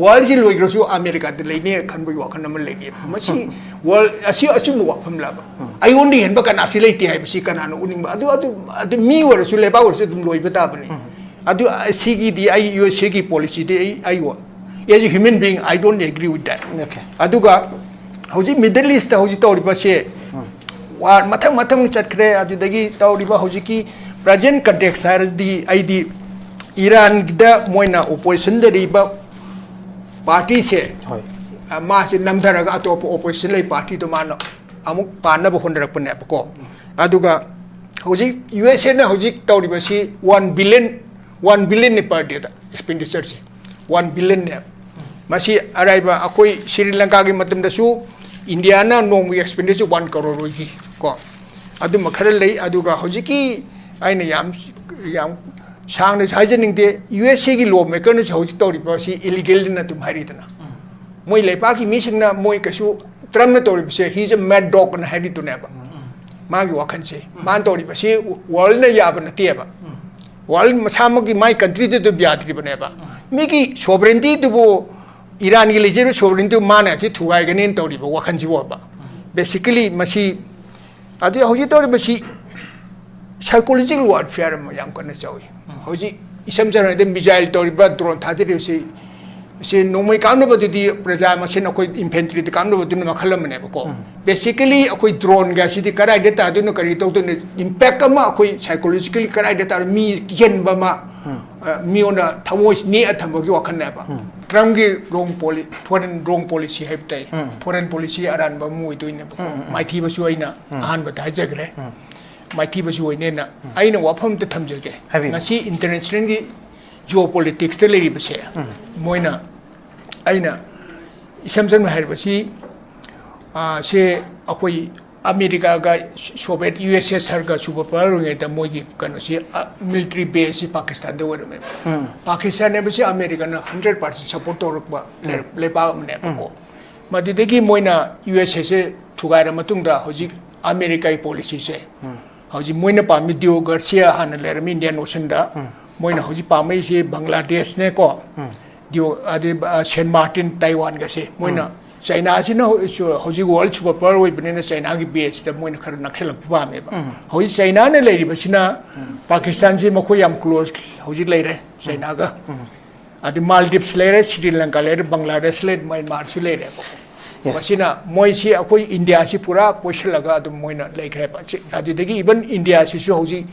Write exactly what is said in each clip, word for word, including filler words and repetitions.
ꯋꯥꯔꯜꯁꯤ ꯂꯣꯏꯈ꯭ꯔꯁꯨ ꯑꯃꯦꯔꯤꯀꯥꯗ ꯂꯩꯅꯤ ꯈꯟꯕꯒꯤ ꯋꯥꯈꯜ ꯑꯃ ꯂꯩꯔꯤꯑꯕ꯫ ꯃꯁꯤ ꯋꯥꯔꯜ ꯑꯁꯤ ꯑꯆꯨꯝꯕ ꯋꯥꯐꯝꯂꯕ? ꯑꯩꯉꯣꯟꯗ ꯍꯦꯟꯕ ꯀꯅꯥꯁꯨ ꯂꯩꯇꯦ ꯍꯥꯏꯕꯁꯤ ꯀꯅꯥꯅ ꯎꯅꯤꯡꯕ? ꯑꯗꯨ ꯑꯗꯨ ꯑꯗꯨ ꯃꯤ ꯑꯣꯏꯔꯁꯨ ꯂꯩꯕꯥꯛ ꯑꯣꯏꯔꯁꯨ ꯑꯗꯨꯝ ꯂꯣꯏꯕ ꯇꯥꯕꯅꯤ꯫ ꯑꯗꯨ ꯑꯁꯤꯒꯤꯗꯤ ꯑꯩ ꯌꯨ ꯑꯦꯁ ꯑꯦꯒꯤ ꯄꯣꯂꯤꯁꯤꯗꯤ ꯑꯩ ꯑꯩ as a human being I don't agree with that꯫ Okay. ꯑꯗꯨꯒ ꯍꯧꯖꯤꯛ ꯃꯤꯗꯜ ꯏꯁꯇ ꯍꯧꯖꯤꯛ ꯇꯧꯔꯤꯕꯁꯦ ꯋꯥꯔ ꯃꯊꯪ ꯃꯊꯪ ꯆꯠꯈ꯭ꯔꯦ꯫ ꯑꯗꯨꯗꯒꯤ ꯇꯧꯔꯤꯕ ꯍꯧꯖꯤꯛꯀꯤ ꯄ꯭ꯔꯖꯦꯟ ꯀꯟꯇꯦꯛꯁ ꯍꯥꯏꯔꯗꯤ ꯑꯩꯗꯤ ꯏꯔꯥꯟꯗ ꯃꯣꯏꯅ ꯑꯣꯄꯣꯖꯤꯁꯟꯗ ꯂꯩꯔꯤꯕ ꯄꯥꯔꯇꯤꯁꯦ ꯍꯣꯏ꯫ ꯃꯥꯁꯦ ꯅꯝꯊꯔꯒ ꯑꯇꯣꯞꯄ ꯑꯣꯄꯣꯖꯤꯁꯟ ꯂꯩ ꯄꯥꯔꯇꯤꯗꯣ ꯃꯥꯅ ꯑꯃꯨꯛ ꯄꯥꯟꯅꯕ ꯍꯣꯠꯅꯔꯛꯄꯅꯦꯕꯀꯣ꯫ ꯑꯗꯨꯒ ꯍꯧꯖꯤꯛ ꯌꯨ ꯑꯦꯁ ꯑꯦꯅ ꯍꯧꯖꯤꯛ ꯇꯧꯔꯤꯕꯁꯤ ꯋꯥꯟ ꯕꯤꯂꯤꯌꯟ ꯋꯥꯟ ꯕꯤꯂꯤꯌꯟꯅꯤ ꯄꯔ ꯗꯦꯗ ꯑꯦꯛꯁꯄꯦꯟꯗꯤꯆꯔꯁꯦ꯫ ꯋꯥꯟ ꯕꯤꯂꯤꯌꯟꯅꯦꯕ꯫ ꯃꯁꯤ ꯑꯔꯥꯏꯕ ꯑꯩꯈꯣꯏ ꯁ꯭ꯔꯤ ꯂꯪꯀꯥꯒꯤ ꯃꯇꯝꯗꯁꯨ ꯏꯟꯗꯤꯌꯥꯅ ꯅꯣꯡꯃꯒꯤ ꯑꯦꯛꯁꯄꯦꯟꯗꯤꯆꯔ ꯋꯥꯟ ꯀꯔꯣꯔ ꯑꯣꯏꯈꯤ ꯀꯣ꯫ ꯑꯗꯨꯝꯕ ꯈꯔ ꯂꯩ꯫ ꯑꯗꯨꯒ ꯍꯧꯖꯤꯛꯀꯤ ꯑꯩꯅ ꯌꯥꯝ ꯌꯥꯝ ꯁꯥꯡꯅꯁꯨ ꯍꯥꯏꯖꯅꯤꯡꯗꯦ, ꯌꯨ ꯑꯦꯁ ꯑꯦꯒꯤ ꯂꯣ ꯃꯦꯀꯔꯅꯁꯨ ꯍꯧꯖꯤꯛ ꯇꯧꯔꯤꯕ ꯑꯁꯤ ꯏꯂꯤꯒꯦꯜꯅ ꯑꯗꯨꯝ ꯍꯥꯏꯔꯤꯗꯅ꯫ ꯃꯣꯏ ꯂꯩꯄꯥꯛꯀꯤ ꯃꯤꯁꯤꯡꯅ ꯃꯣꯏ ꯀꯩꯁꯨ ꯇ꯭ꯔꯝꯅ ꯇꯧꯔꯤꯕꯁꯦ he is a mad dog ꯑꯅ ꯍꯥꯏꯔꯤꯗꯨꯅꯦꯕ꯫ ꯃꯥꯒꯤ ꯋꯥꯈꯜꯁꯦ ꯃꯥꯅ ꯇꯧꯔꯤꯕꯁꯤ ꯋꯥꯔꯜꯅ ꯌꯥꯕ ꯅꯠꯇꯦꯕ꯫ ꯋꯥꯔꯜ ꯃꯁꯥꯃꯛꯀꯤ ꯃꯥꯏ ꯀꯟꯇ꯭ꯔꯤꯗꯨ ꯑꯗꯨꯝ ꯌꯥꯗ꯭ꯔꯤꯕꯅꯦꯕ꯫ ꯃꯤꯒꯤ ꯁꯣꯕꯔꯦꯟꯇꯤꯗꯨꯕꯨ ꯏꯔꯥꯟꯒꯤ ꯂꯩꯖꯔꯤꯕ ꯁꯣꯕꯔꯦꯟꯇꯤꯗꯨ ꯃꯥꯅ ꯍꯦꯛꯇ ꯊꯨꯒꯥꯏꯒꯅꯦꯅ ꯇꯧꯔꯤꯕ ꯋꯥꯈꯜꯁꯤꯕꯨ ꯑꯣꯏꯕ꯫ ꯕꯦꯁꯤꯀꯦꯂꯤ ꯃꯁꯤ ꯑꯗꯨ ꯍꯧꯖꯤꯛ ꯇꯧꯔꯤꯕꯁꯤ ꯁꯥꯏꯀꯣꯂꯣꯖꯤꯀꯦꯜ ꯋꯥꯔꯐꯤꯌꯥꯔ ꯑꯃ ꯌꯥꯝ ꯀꯟꯅ ꯆꯥꯎꯏ꯫ ꯍꯧꯖꯤꯛ ꯏꯁꯝ ꯁꯝꯅ ꯍꯥꯏꯔꯕꯗ ꯃꯤꯖꯥꯏꯜ ꯇꯧꯔꯤꯕ ꯗ꯭ꯔꯣꯟ ꯊꯥꯗꯔꯤꯕꯁꯤ ꯁꯤ ꯅꯣꯡꯃꯩ ꯀꯥꯞꯅꯕꯗꯨꯗꯤ ꯄ꯭ꯔꯖꯥ ꯃꯁꯦꯟ ꯑꯩꯈꯣꯏ ꯏꯟꯐꯦꯟꯇ꯭ꯔꯤꯗ ꯀꯥꯞꯅꯕꯗꯨꯅ ꯃꯈꯜ ꯑꯃꯅꯦꯕꯀꯣ꯫ ꯕꯦꯁꯤꯀꯦꯂꯤ ꯑꯩꯈꯣꯏ ꯗ꯭ꯔꯣꯟꯒ ꯁꯤꯗꯤ ꯀꯗꯥꯏꯗ ꯇꯥꯗꯣꯏꯅꯣ ꯀꯔꯤ ꯇꯧꯗꯣꯏꯅꯣ ꯏꯝꯄꯦꯛ ꯑꯃ ꯑꯩꯈꯣꯏ ꯁꯥꯏꯀꯣꯂꯣꯖꯤꯀꯦꯂꯤ ꯀꯗꯥꯏꯗ ꯇꯥꯔꯣ ꯃꯤ ꯀꯤꯍꯟꯕ ꯑꯃ ꯑ, ꯃꯤꯉꯣꯟꯗ ꯊꯃꯣꯏ ꯅꯦꯛꯑ ꯊꯝꯕꯒꯤ ꯋꯥꯈꯜꯅꯦꯕ꯫ ꯇ꯭ꯔꯝꯒꯤ ꯔꯣꯡ ꯄꯣꯂꯤ ꯐꯣꯔꯦꯟ ꯔꯣꯡ ꯄꯣꯂꯤꯁꯤ ꯍꯥꯏꯕ ꯇꯥꯏ꯫ ꯐꯣꯔꯦꯟ ꯄꯣꯂꯤꯁꯤ ꯑꯔꯥꯟꯕ ꯑꯃ ꯑꯣꯏꯗꯣꯏꯅꯦꯕꯀꯣ꯫ ꯃꯥꯏꯊꯤꯕꯁꯨ ꯑꯩꯅ ꯑꯍꯥꯟꯕꯗ ꯍꯥꯏꯖꯈ꯭ꯔꯦ꯫ ꯃꯥꯏꯊꯤꯕꯁꯨ ꯑꯣꯏꯅꯦꯅ ꯑꯩꯅ ꯋꯥꯐꯝ ꯑꯝꯇ ꯊꯝꯖꯒꯦ꯫ ꯍꯥꯏꯕꯤꯌꯨ꯫ ꯉꯁꯤ ꯏꯟꯇꯔꯅꯦꯁꯅꯦꯜꯒꯤ ꯖꯤꯑꯣ ꯄꯣꯂꯤꯇꯤꯛꯁꯇ ꯂꯩꯔꯤꯕꯁꯦ ꯃꯣꯏꯅ ꯑꯩꯅ ꯏꯁꯝ ꯁꯝꯅ ꯍꯥꯏꯔꯕꯁꯤ ꯑ, ꯁꯦ ꯑꯩꯈꯣꯏ ꯑꯃꯦꯔꯤꯀꯥꯒ ꯁꯣꯚꯤꯌꯦꯠ ꯌꯨ ꯑꯦꯁ ꯑꯦꯁ ꯑꯥꯔꯒ ꯁꯨꯄꯔ ꯄꯥꯋꯔ ꯑꯣꯏꯔꯤꯉꯩꯗ ꯃꯣꯏꯒꯤ ꯀꯩꯅꯣꯁꯤ ꯃꯤꯂꯤꯇꯔꯤ ꯕꯦꯁꯁꯤ ꯄꯥꯀꯤꯁꯇꯥꯟꯗ ꯑꯣꯏꯔꯝꯃꯦꯕ꯫ ꯄꯥꯀꯤꯁꯇꯥꯟ ꯍꯥꯏꯕꯁꯤ ꯑꯃꯦꯔꯤꯀꯥꯅ ꯍꯟꯗ꯭ꯔꯦꯠ ꯄꯥꯔꯁꯦꯟ ꯁꯞꯄꯣꯔꯠ ꯇꯧꯔꯛꯄ ꯂꯩꯔꯛ- ꯂꯩꯕꯥꯛ ꯑꯃꯅꯦꯕꯀꯣ꯫ ꯃꯗꯨꯗꯒꯤ ꯃꯣꯏꯅ ꯌꯨ ꯑꯦꯁ ꯑꯦꯁꯁꯦ ꯊꯨꯒꯥꯏꯔ ꯃꯇꯨꯡꯗ ꯍꯧꯖꯤꯛ ꯑꯃꯦꯔꯤꯀꯥꯒꯤ ꯄꯣꯂꯤꯁꯤꯁꯦ ꯍꯧꯖꯤꯛ ꯃꯣꯏꯅ ꯄꯥꯝꯃꯤ ꯗꯤꯑꯣ ꯒꯥꯔꯁꯤꯌꯥ ꯍꯥꯟꯅ ꯂꯩꯔꯝꯃꯤ ꯏꯟꯗꯤꯌꯥꯟ ꯑꯣꯁꯟꯗ꯫ ꯃꯣꯏꯅ ꯍꯧꯖꯤꯛ ꯄꯥꯝꯃꯛꯏꯁꯤ ꯕꯪꯒ꯭ꯂꯥꯗꯦꯁꯅꯦꯀꯣ꯫ ꯗꯤꯑꯣ ꯑꯗꯩ ꯁꯦꯟ ꯃꯥꯔꯇꯤꯟ, ꯇꯥꯏꯋꯥꯟꯒꯁꯦ ꯃꯣꯏꯅ, ꯆꯥꯏꯅꯥꯁꯤꯅ ꯍꯧ- ꯁꯨ- ꯍꯧꯖꯤꯛ ꯋꯥꯔꯜ ꯁꯨꯄꯔ ꯄꯥꯋꯔ ꯑꯣꯏꯕꯅꯤꯅ ꯆꯥꯏꯅꯥꯒꯤ ꯕꯦꯁꯇ ꯃꯣꯏꯅ ꯈꯔ ꯅꯛꯁꯜꯂꯛꯄ ꯄꯥꯝꯃꯦꯕ꯫ ꯍꯧꯖꯤꯛ ꯆꯥꯏꯅꯥꯅ ꯂꯩꯔꯤꯕꯁꯤꯅ ꯄꯥꯀꯤꯁꯇꯥꯟꯁꯤ ꯃꯈꯣꯏ ꯌꯥꯝ ꯀ꯭ꯂꯣꯖ ꯍꯧꯖꯤꯛ ꯂꯩꯔꯦ ꯆꯥꯏꯅꯥꯒ꯫ ꯑꯗꯩ ꯃꯥꯜꯗꯤꯞꯁ ꯂꯩꯔꯦ, ꯁ꯭ꯔꯤ ꯂꯪꯀꯥ ꯂꯩꯔꯦ, ꯕꯪꯒ꯭ꯂꯥꯗꯦꯁ ꯂꯩꯔꯦ, ꯃ꯭ꯌꯥꯟꯃꯥꯔꯁꯨ ꯂꯩꯔꯦꯕ꯫ ꯃꯁꯤꯅ ꯃꯣꯏꯁꯤ ꯑꯩꯈꯣꯏ ꯏꯟꯗꯤꯌꯥꯁꯤ ꯄꯨꯔꯥ ꯀꯣꯏꯁꯤꯜꯂꯒ ꯑꯗꯨꯝ ꯃꯣꯏꯅ ꯂꯩꯈ꯭ꯔꯦꯕ꯫ ꯆꯤ- ꯑꯗꯨꯗꯒꯤ ꯏꯚꯟ ꯏꯟꯗꯤꯌꯥꯁꯤꯁꯨ ꯍꯧꯖꯤꯛ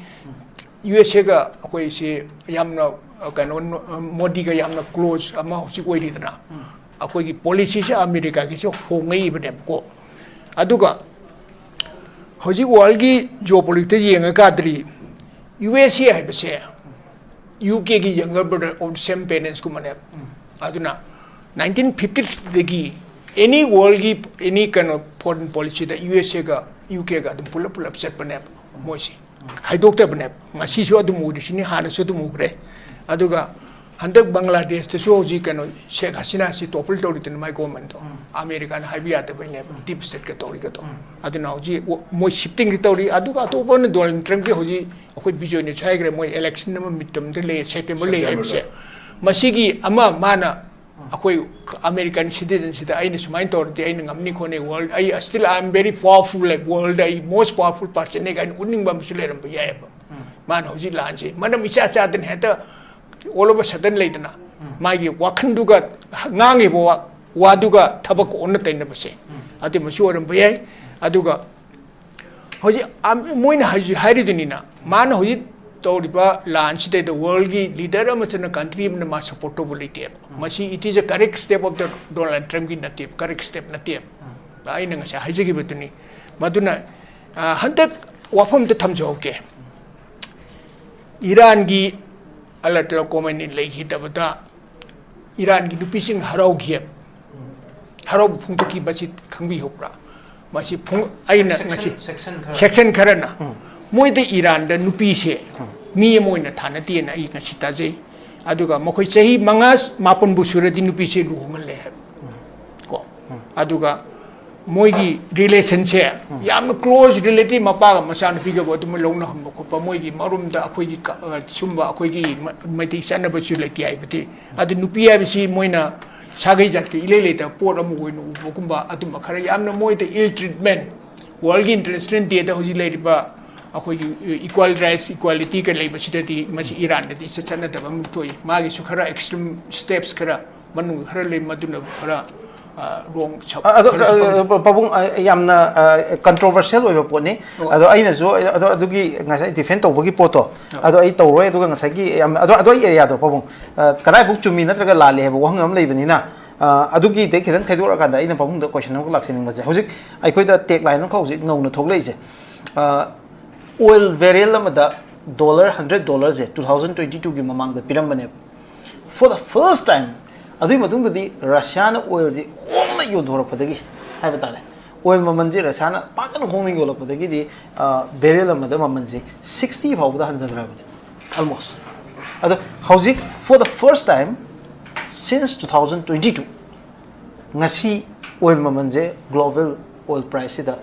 ꯌꯨ ꯑꯦꯁ ꯑꯦꯒ ꯑꯩꯈꯣꯏꯁꯤ ꯌꯥꯝꯅ, ꯑ, ꯀꯩꯅꯣ, ꯅꯣ-, ꯑ, ꯃꯣꯗꯤꯒ ꯌꯥꯝꯅ ꯀ꯭ꯂꯣꯖ ꯑꯃ ꯍꯧꯖꯤꯛ ꯑꯣꯏꯔꯤꯗꯅ꯫ ꯑꯩꯈꯣꯏꯒꯤ ꯄꯣꯂꯤꯁꯤꯁꯦ ꯑꯃꯦꯔꯤꯀꯥꯒꯤꯁꯦ ꯍꯣꯡꯉꯛꯏꯕꯅꯦꯕꯀꯣ꯫ ꯑꯗꯨꯒ ꯍꯧꯖꯤꯛ ꯋꯥꯔꯜꯒꯤ ꯖꯤꯑꯣ ꯄꯣꯂꯤꯇꯤꯛꯁꯇ ꯌꯦꯡꯉꯀꯥꯟꯗꯗꯤ ꯌꯨ ꯑꯦꯁ ꯑꯦ ꯍꯥꯏꯕꯁꯦ ꯌꯨ ꯀꯦꯒꯤ ꯌꯪꯒꯔ ꯕ꯭ꯔꯗꯔ ꯑꯣꯐ ꯁꯦꯝ ꯄꯦꯔꯦꯟꯁꯀꯨꯝꯕꯅꯦꯕ꯫ ꯑꯗꯨꯅ ꯅꯥꯏꯟꯇꯤꯟ ꯐꯤꯐꯇꯤꯗꯒꯤ ꯑꯦꯅꯤ ꯋꯥꯔꯜꯒꯤ ꯑꯦꯅꯤ ꯀꯩꯅꯣ ꯐꯣꯔꯦꯟ ꯄꯣꯂꯤꯁꯤꯗ ꯌꯨ ꯑꯦꯁ ꯑꯦꯒ ꯌꯨ ꯀꯦꯒ ꯑꯗꯨꯝ ꯄꯨꯂꯞ ꯄꯨꯂꯞ ꯆꯠꯄꯅꯦꯕ ꯃꯣꯏꯁꯦ꯫ ꯈꯥꯏꯗꯣꯛꯇꯕꯅꯦꯕ꯫ ꯉꯁꯤꯁꯨ ꯑꯗꯨꯝ ꯎꯔꯤꯁꯤꯅꯤ, ꯍꯥꯟꯅꯁꯨ ꯑꯗꯨꯝ ꯎꯈ꯭ꯔꯦ꯫ ꯑꯗꯨꯒ ꯍꯟꯗꯛ ꯕꯪꯒ꯭ꯂꯥꯗꯦꯁꯇꯁꯨ ꯍꯧꯖꯤꯛ ꯀꯩꯅꯣ ꯁꯦꯈ ꯍꯁꯤꯅꯥꯁꯤ ꯇꯣꯄꯜ ꯇꯧꯔꯤꯗꯅ ꯃꯥꯏ ꯒꯣꯔꯃꯦꯟꯗꯣ꯫ ꯑꯃꯦꯔꯤꯀꯥꯅ ꯍꯥꯏꯕ ꯌꯥꯗꯕꯩꯅꯦꯕ, ꯗꯤꯞ ꯁ꯭ꯇꯦꯠꯀ ꯇꯧꯔꯤꯒꯗꯣ꯫ ꯑꯗꯨꯅ ꯍꯧꯖꯤꯛ ꯋ-, ꯃꯣꯏ ꯁꯤꯐꯇꯤꯡꯁꯤ ꯇꯧꯔꯤ꯫ ꯑꯗꯨꯒ ꯑꯇꯣꯞꯄꯅ ꯗꯣꯅꯥꯜꯗ ꯇ꯭ꯔꯝꯞꯀꯤ ꯍꯧꯖꯤꯛ ꯑꯩꯈꯣꯏ ꯕꯤꯖꯣꯏꯅꯁꯨ ꯍꯥꯏꯈ꯭ꯔꯦ, ꯃꯣꯏ ꯏꯂꯦꯛꯁꯟ ꯑꯃ ꯃꯤꯗ ꯇꯔꯝꯗ ꯂꯩ, ꯁꯦꯞꯇꯦꯝꯕꯔ ꯂꯩ ꯍꯥꯏꯕꯁꯦ꯫ ꯃꯁꯤꯒꯤ ꯑꯃ ꯃꯥꯅ ꯑꯩꯈꯣꯏ ꯑꯃꯦꯔꯤꯀꯥꯟ ꯁꯤꯇꯤꯖꯟꯁꯤꯗ ꯑꯩꯅ ꯁꯨꯃꯥꯏꯅ ꯇꯧꯔꯗꯤ ꯑꯩꯅ ꯉꯝꯅꯤ ꯈꯣꯠꯅꯤ, ꯋꯥꯔꯜ ꯑꯩ still I am very powerful, like, world ꯑꯩ most powerful personꯅꯦ ꯀꯥꯏꯅ ꯎꯠꯅꯤꯡꯕ ꯑꯃꯁꯨ ꯂꯩꯔꯝꯕ ꯌꯥꯏꯑꯕ꯫ ꯃꯥꯅ ꯍꯧꯖꯤꯛ ꯂꯥꯟꯁꯦ ꯃꯔꯝ ꯏꯆꯥ ꯆꯥꯗꯅ ꯍꯦꯛꯇ all of a sudden ꯂꯩꯗꯅ ꯃꯥꯒꯤ ꯋꯥꯈꯜꯗꯨꯒ ꯉꯥꯡꯉꯤꯕ ꯋꯥ-, ꯋꯥꯗꯨꯒ ꯊꯕꯛ ꯑꯣꯟꯅ ꯇꯩꯅꯕꯁꯦ ꯑꯗꯨꯃꯁꯨ ꯑꯣꯏꯔꯝꯕ ꯌꯥꯏ꯫ ꯑꯗꯨꯒ ꯍꯧꯖꯤꯛ ꯑꯝ-, ꯃꯣꯏꯅ ꯍꯧꯖꯤꯛ ꯍꯥꯏꯔꯤꯗꯨꯅꯤꯅ, ꯃꯥꯅ ꯍꯧꯖꯤꯛ ꯇꯧꯔꯤꯕ ꯂꯥꯟꯁꯤꯗꯩꯗ ꯋꯥꯔꯜꯒꯤ ꯂꯤꯗꯔ ꯑꯃꯠꯇꯅ ꯀꯟꯇ꯭ꯔꯤ ꯑꯃꯅ ꯃꯥ ꯁꯞꯄꯣꯔꯠ ꯇꯧꯕ ꯂꯩꯇꯦꯕ꯫ ꯃꯁꯤ it is a correct step of the Donald Trumpꯀꯤ ꯅꯠꯇꯦꯕ, ꯀꯔꯦꯛ ꯁ꯭ꯇꯦꯞ ꯅꯠꯇꯦꯕ꯫ ꯑꯩꯅ ꯉꯁꯥꯏ ꯍꯥꯏꯖꯈꯤꯕꯗꯨꯅꯤ꯫ ꯃꯗꯨꯅ, ꯑ, ꯍꯟꯗꯛ ꯋꯥꯐꯝꯗ ꯊꯝꯖꯍꯧꯒꯦ꯫ ꯏꯔꯥꯟꯒꯤ ꯑꯂꯥꯇꯔ ꯀꯣꯃꯦꯅꯤ ꯂꯩꯈꯤꯗꯕꯗ ꯏꯔꯥꯟꯒꯤ ꯅꯨꯄꯤꯁꯤꯡ ꯍꯔꯥꯎꯈꯤ, ꯍꯔꯥꯎꯕ ꯐꯣꯡꯗꯣꯛꯈꯤ꯫ ꯃꯁꯤ ꯈꯪꯕꯤꯍꯧꯕ꯭ꯔꯥ? ꯃꯁꯤ ꯐꯣꯡ-, ꯑꯩꯅ ꯉꯁꯤ section ꯈꯔ꯫ Section ꯈꯔꯅ ꯃꯣꯏꯗ ꯏꯔꯥꯟꯗ ꯅꯨꯄꯤꯁꯦ ꯃꯤ ꯑꯃ ꯑꯣꯏꯅ ꯊꯥꯅꯗꯦꯅ ꯑꯩ ꯉꯁꯤ ꯇꯥꯖꯩ꯫ ꯑꯗꯨꯒ ꯃꯈꯣꯏ ꯆꯍꯤ ꯃꯉꯥ ꯃꯥꯄꯟꯕꯨ ꯁꯨꯔꯗꯤ ꯅꯨꯄꯤꯁꯦ ꯂꯨꯍꯣꯡꯍꯜꯂꯦ ꯍꯥꯏꯕ꯫ ꯀꯣ꯫ ꯑꯗꯨꯒ ꯃꯣꯏꯒꯤ ꯔꯤꯂꯦꯁꯟꯁꯦ ꯌꯥꯝꯅ ꯀ꯭ꯂꯣꯖ ꯔꯤꯂꯦꯇꯤꯚ, ꯃꯄꯥꯒ ꯃꯆꯥꯅꯨꯄꯤꯒꯕꯨ ꯑꯗꯨꯝ ꯂꯧꯅꯍꯟꯕ ꯈꯣꯠꯄ, ꯃꯣꯏꯒꯤ ꯃꯔꯨꯝꯗ ꯑꯩꯈꯣꯏꯒꯤ ꯀ-, ꯑ, ꯁꯨꯝꯕ ꯑꯩꯈꯣꯏꯒꯤ ꯃ-, ꯃꯩꯇꯩ ꯆꯠꯅꯕꯁꯨ ꯂꯩꯇꯦ ꯍꯥꯏꯕꯗꯤ꯫ ꯑꯗꯨ ꯅꯨꯄꯤ ꯍꯥꯏꯕꯁꯤ ꯃꯣꯏꯅ ꯁꯥꯒꯩ ꯖꯥꯠꯀꯤ ꯏꯂꯩ ꯂꯩꯇꯕ ꯄꯣꯠ ꯑꯃ ꯑꯣꯏꯅ ꯎꯕꯒꯨꯝꯕ, ꯑꯗꯨꯝꯕ ꯈꯔ ꯌꯥꯝꯅ ꯃꯣꯏꯗ ꯏꯜ ꯇ꯭ꯔꯤꯠꯃꯦꯟ, ꯋꯥꯔꯜꯒꯤ ꯏꯟꯇꯔꯅꯦꯁꯅꯦꯜ ꯗꯦꯗ ꯍꯧꯖꯤꯛ ꯂꯩꯔꯤꯕ ꯑꯩꯈꯣꯏꯒꯤ ꯏꯀ꯭ꯋꯦꯜ ꯔꯥꯏꯠꯁ, ꯏꯀ꯭ꯋꯦꯂꯤꯇꯤꯒ ꯂꯩꯕꯁꯤꯗꯗꯤ ꯃꯁꯤ ꯏꯔꯥꯟꯗꯗꯤ ꯏꯆꯠ ꯆꯠꯅꯗꯕ ꯑꯃ ꯊꯣꯛꯏ꯫ ꯃꯥꯒꯤꯁꯨ ꯈꯔ ꯑꯦꯛꯁꯇ꯭ꯔꯤꯝ ꯁ꯭ꯇꯦꯞꯁ ꯈꯔ ꯃꯅꯨꯡꯗ ꯈꯔ ꯂꯩ, ꯃꯗꯨꯅ ꯈꯔ, ꯑ, ꯔꯣꯡ ꯁꯞ-, ꯑ, ꯑꯗꯣ, ꯈꯔꯁꯨ ꯄꯟꯕ꯫ ꯑ, ꯄꯥꯕꯨꯡ, ꯑ, ꯌꯥꯝꯅ, ꯑ, ꯀꯟꯇ꯭ꯔꯣꯚꯔꯁꯤꯌꯦꯜ ꯑꯣꯏꯕ ꯄꯣꯠꯅꯤ꯫ ꯑꯣ꯫ ꯑꯗꯣ ꯑꯩꯅꯁꯨ, ꯑꯗꯣ ꯑꯗꯨꯒꯤ ꯉꯁꯥꯏ ꯗꯤꯐꯦꯟ ꯇꯧꯕꯒꯤ ꯄꯣꯠꯇꯣ, ꯑꯣ꯫ ꯑꯗꯣ ꯑꯩ ꯇꯧꯔꯣꯏ꯫ ꯑꯗꯨꯒ ꯉꯁꯥꯏꯒꯤ ꯌꯥꯝ, ꯑꯗꯣ, ꯑꯗꯣ ꯑꯩ ꯑꯦꯔꯤꯌꯥꯗꯣ, ꯄꯥꯕꯨꯡ, ꯑ, ꯀꯗꯥꯏꯐꯥꯎ ꯆꯨꯝꯃꯤ ꯅꯠꯇ꯭ꯔꯒ ꯂꯥꯜꯂꯤ ꯍꯥꯏꯕ ꯋꯥꯍꯪ ꯑꯃ ꯂꯩꯕꯅꯤꯅ, ꯑ, ꯑꯗꯨꯒꯤꯗꯩ ꯈꯤꯇꯪ ꯈꯥꯏꯗꯣꯔꯛꯑꯀꯥꯟꯗ ꯑꯩꯅ ꯄꯥꯕꯨꯡꯗ ꯀꯣꯏꯁꯟ ꯑꯃꯈꯛ ꯂꯥꯛꯆꯅꯤꯡꯕꯁꯦ, ꯍꯧꯖꯤꯛ ꯑꯩꯈꯣꯏꯗ ꯇꯦꯒ ꯂꯥꯏꯟ ꯑꯃꯈꯛ ꯍꯧꯖꯤꯛ ꯅꯧꯅ ꯊꯣꯛꯂꯛꯏꯁꯦ, ꯑ, ꯑꯣꯏꯜ ꯕꯦꯔꯦꯜ ꯑꯃꯗ ꯗꯣꯂꯔ ꯍꯟꯗ꯭ꯔꯦꯠ ꯗꯣꯂꯔꯁꯦ ꯇꯨ ꯊꯥꯎꯖꯟ ꯇ꯭ꯋꯦꯟꯇꯤ ꯇꯨꯒꯤ ꯃꯃꯥꯡꯗ ꯄꯤꯔꯝꯕꯅꯦꯕ꯫ For the first time, ꯑꯗꯨꯒꯤ ꯃꯇꯨꯡꯗꯗꯤ ꯔꯁꯤꯌꯥꯅ ꯑꯣꯏꯜꯁꯤ ꯍꯣꯡꯅ ꯌꯣꯟꯊꯣꯔꯛꯄꯗꯒꯤ ꯍꯥꯏꯕ ꯇꯥꯔꯦ, ꯑꯣꯏꯜ ꯃꯃꯜꯁꯤ ꯔꯁꯤꯌꯥꯅ ꯄꯥꯛꯇꯅ ꯍꯣꯡꯅ ꯌꯣꯜꯂꯛꯄꯗꯒꯤꯗꯤ, ꯑ, ꯕꯦꯔꯦꯜ ꯑꯃꯗ ꯃꯃꯜꯁꯤ ꯁꯤꯛꯁꯇꯤ ꯐꯥꯎꯕꯗ ꯍꯟꯊꯈ꯭ꯔꯕꯅꯦ, almost꯫ ꯑꯗꯣ ꯍꯧꯖꯤꯛ, for the first time since two thousand twenty two, ꯉꯁꯤ ꯑꯣꯏꯜ ꯃꯃꯜꯁꯦ, ꯒ꯭ꯂꯣꯕꯦꯜ ꯑꯣꯏꯜ ꯄ꯭ꯔꯥꯏꯁꯁꯤꯗ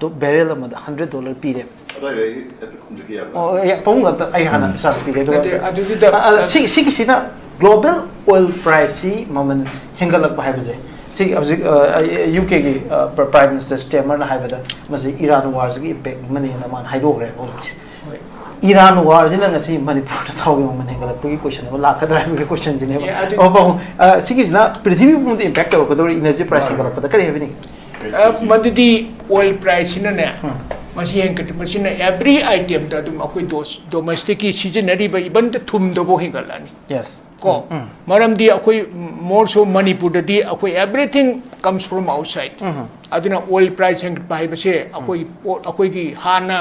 ꯗꯣ-, ꯕꯦꯔꯦꯜ ꯑꯃꯗ ꯍꯟꯗ꯭ꯔꯦꯠ ꯗꯣꯂꯔ ꯄꯤꯔꯦꯕ꯫ ꯑꯗꯨꯋꯥꯏꯗ ꯑꯩ ꯑꯗꯨ ꯈꯨꯝꯖꯒꯦ ꯌꯥꯕ꯭ꯔꯥ? ꯑꯣ, ꯑꯦ, ꯄꯥꯕꯨꯡ ꯑꯝꯇ ꯑꯩ ꯍꯥꯟꯅ ꯎꯝ꯫ ꯆꯥꯟꯁ ꯄꯤꯒꯦ, ꯑꯗꯨꯒ ꯅꯠꯇꯦ, ꯑꯗꯨꯗꯨꯗ ꯑ, ꯑ, ꯁꯤ-, ꯁꯤꯒꯤꯁꯤꯅ ꯒ꯭ꯂꯣꯕꯦꯜ ꯑꯣꯏꯜ ꯄ꯭ꯔꯥꯏꯁꯁꯤ ꯃꯃꯜ ꯍꯦꯟꯒꯠꯂꯛꯄ ꯍꯥꯏꯕꯁꯦ, ꯁꯤꯒꯤ ꯍꯧꯖꯤꯛ, ꯑ, ꯑ, ꯌꯨ ꯀꯦꯒꯤ, ꯑ, ꯄ꯭ꯔ-, ꯄ꯭ꯔꯥꯏꯝ ꯃꯤꯅꯤꯁꯇꯔ ꯁ꯭ꯇꯦꯃꯔꯅ ꯍꯥꯏꯕꯗ, ꯃꯁꯤ ꯏꯔꯥꯟ ꯋꯥꯔꯁꯤꯒꯤ ꯏꯝꯄꯦꯛ ꯑꯃꯅꯦꯅ ꯃꯥꯅ ꯍꯥꯏꯗꯣꯛꯈ꯭ꯔꯦ ꯍꯧꯖꯤꯛꯁꯦ꯫ ꯍꯣꯏ꯫ ꯏꯔꯥꯟ ꯋꯥꯔꯁꯤꯅ ꯉꯁꯤ ꯃꯅꯤꯄꯨꯔꯗ ꯊꯥꯎꯒꯤ ꯃꯃꯜ ꯍꯦꯟꯒꯠꯂꯛꯄꯒꯤ ꯀꯣꯏꯁꯟ ꯑꯃ ꯂꯥꯛꯀꯗ꯭ꯔꯥ ꯍꯥꯏꯕꯒꯤ ꯀꯣꯏꯁꯟꯁꯤꯅꯦꯕ꯫ ꯑꯦ, ꯑꯗꯨ ꯑꯣ, ꯄꯥꯕꯨꯡ, ꯑ, ꯁꯤꯒꯤꯁꯤꯅ ꯄ꯭ꯔꯤꯊꯤꯕꯤ ꯄꯨꯝꯕꯗ ꯏꯝꯄꯦꯛ ꯇꯧꯔꯛꯀꯗꯧꯔꯤ ꯏꯅꯔꯖꯤ ꯄ꯭ꯔꯥꯏꯁ ꯍꯣꯏ꯫ ꯍꯦꯟꯒꯠꯂꯛꯄꯗ ꯀꯔꯤ ꯍꯥꯏꯕꯤꯅꯤꯡꯉꯤ? ꯑ, ꯃꯗꯨꯗꯤ ꯑꯣꯏꯜ ꯄ꯭ꯔꯥꯏꯁꯁꯤꯅꯅꯦ, ꯎꯝ꯫ ꯃꯁꯤ ꯍꯦꯟꯒꯠꯄꯁꯤꯅ ꯑꯦꯚ꯭ꯔꯤ ꯑꯥꯏꯇꯦꯝꯗ ꯑꯗꯨꯝ ꯑꯩꯈꯣꯏ ꯗꯣꯁ-, ꯗꯣꯃꯦꯁꯇꯤꯛꯀꯤ ꯁꯤꯖꯤꯟꯅꯔꯤꯕ ꯏꯚꯟꯗ ꯊꯨꯝꯗꯕꯨ ꯍꯦꯟꯒꯠꯂꯛꯑꯅꯤ꯫ ꯌꯦꯁ꯫ ꯀꯣ? ꯎꯝ, ꯎꯝ꯫ ꯃꯔꯝꯗꯤ ꯑꯩꯈꯣꯏ, more so ꯃꯅꯤꯄꯨꯔꯗꯗꯤ ꯑꯩꯈꯣꯏ everything comes from outside꯫ ꯎꯝ꯫ ꯑꯗꯨꯅ ꯑꯣꯏꯜ ꯄ꯭ꯔꯥꯏꯁ ꯍꯦꯟꯒꯠꯄ ꯍꯥꯏꯕꯁꯦ ꯑꯩꯈꯣꯏ ꯄꯣꯠ, ꯑꯩꯈꯣꯏꯒꯤ ꯍꯥꯟꯅ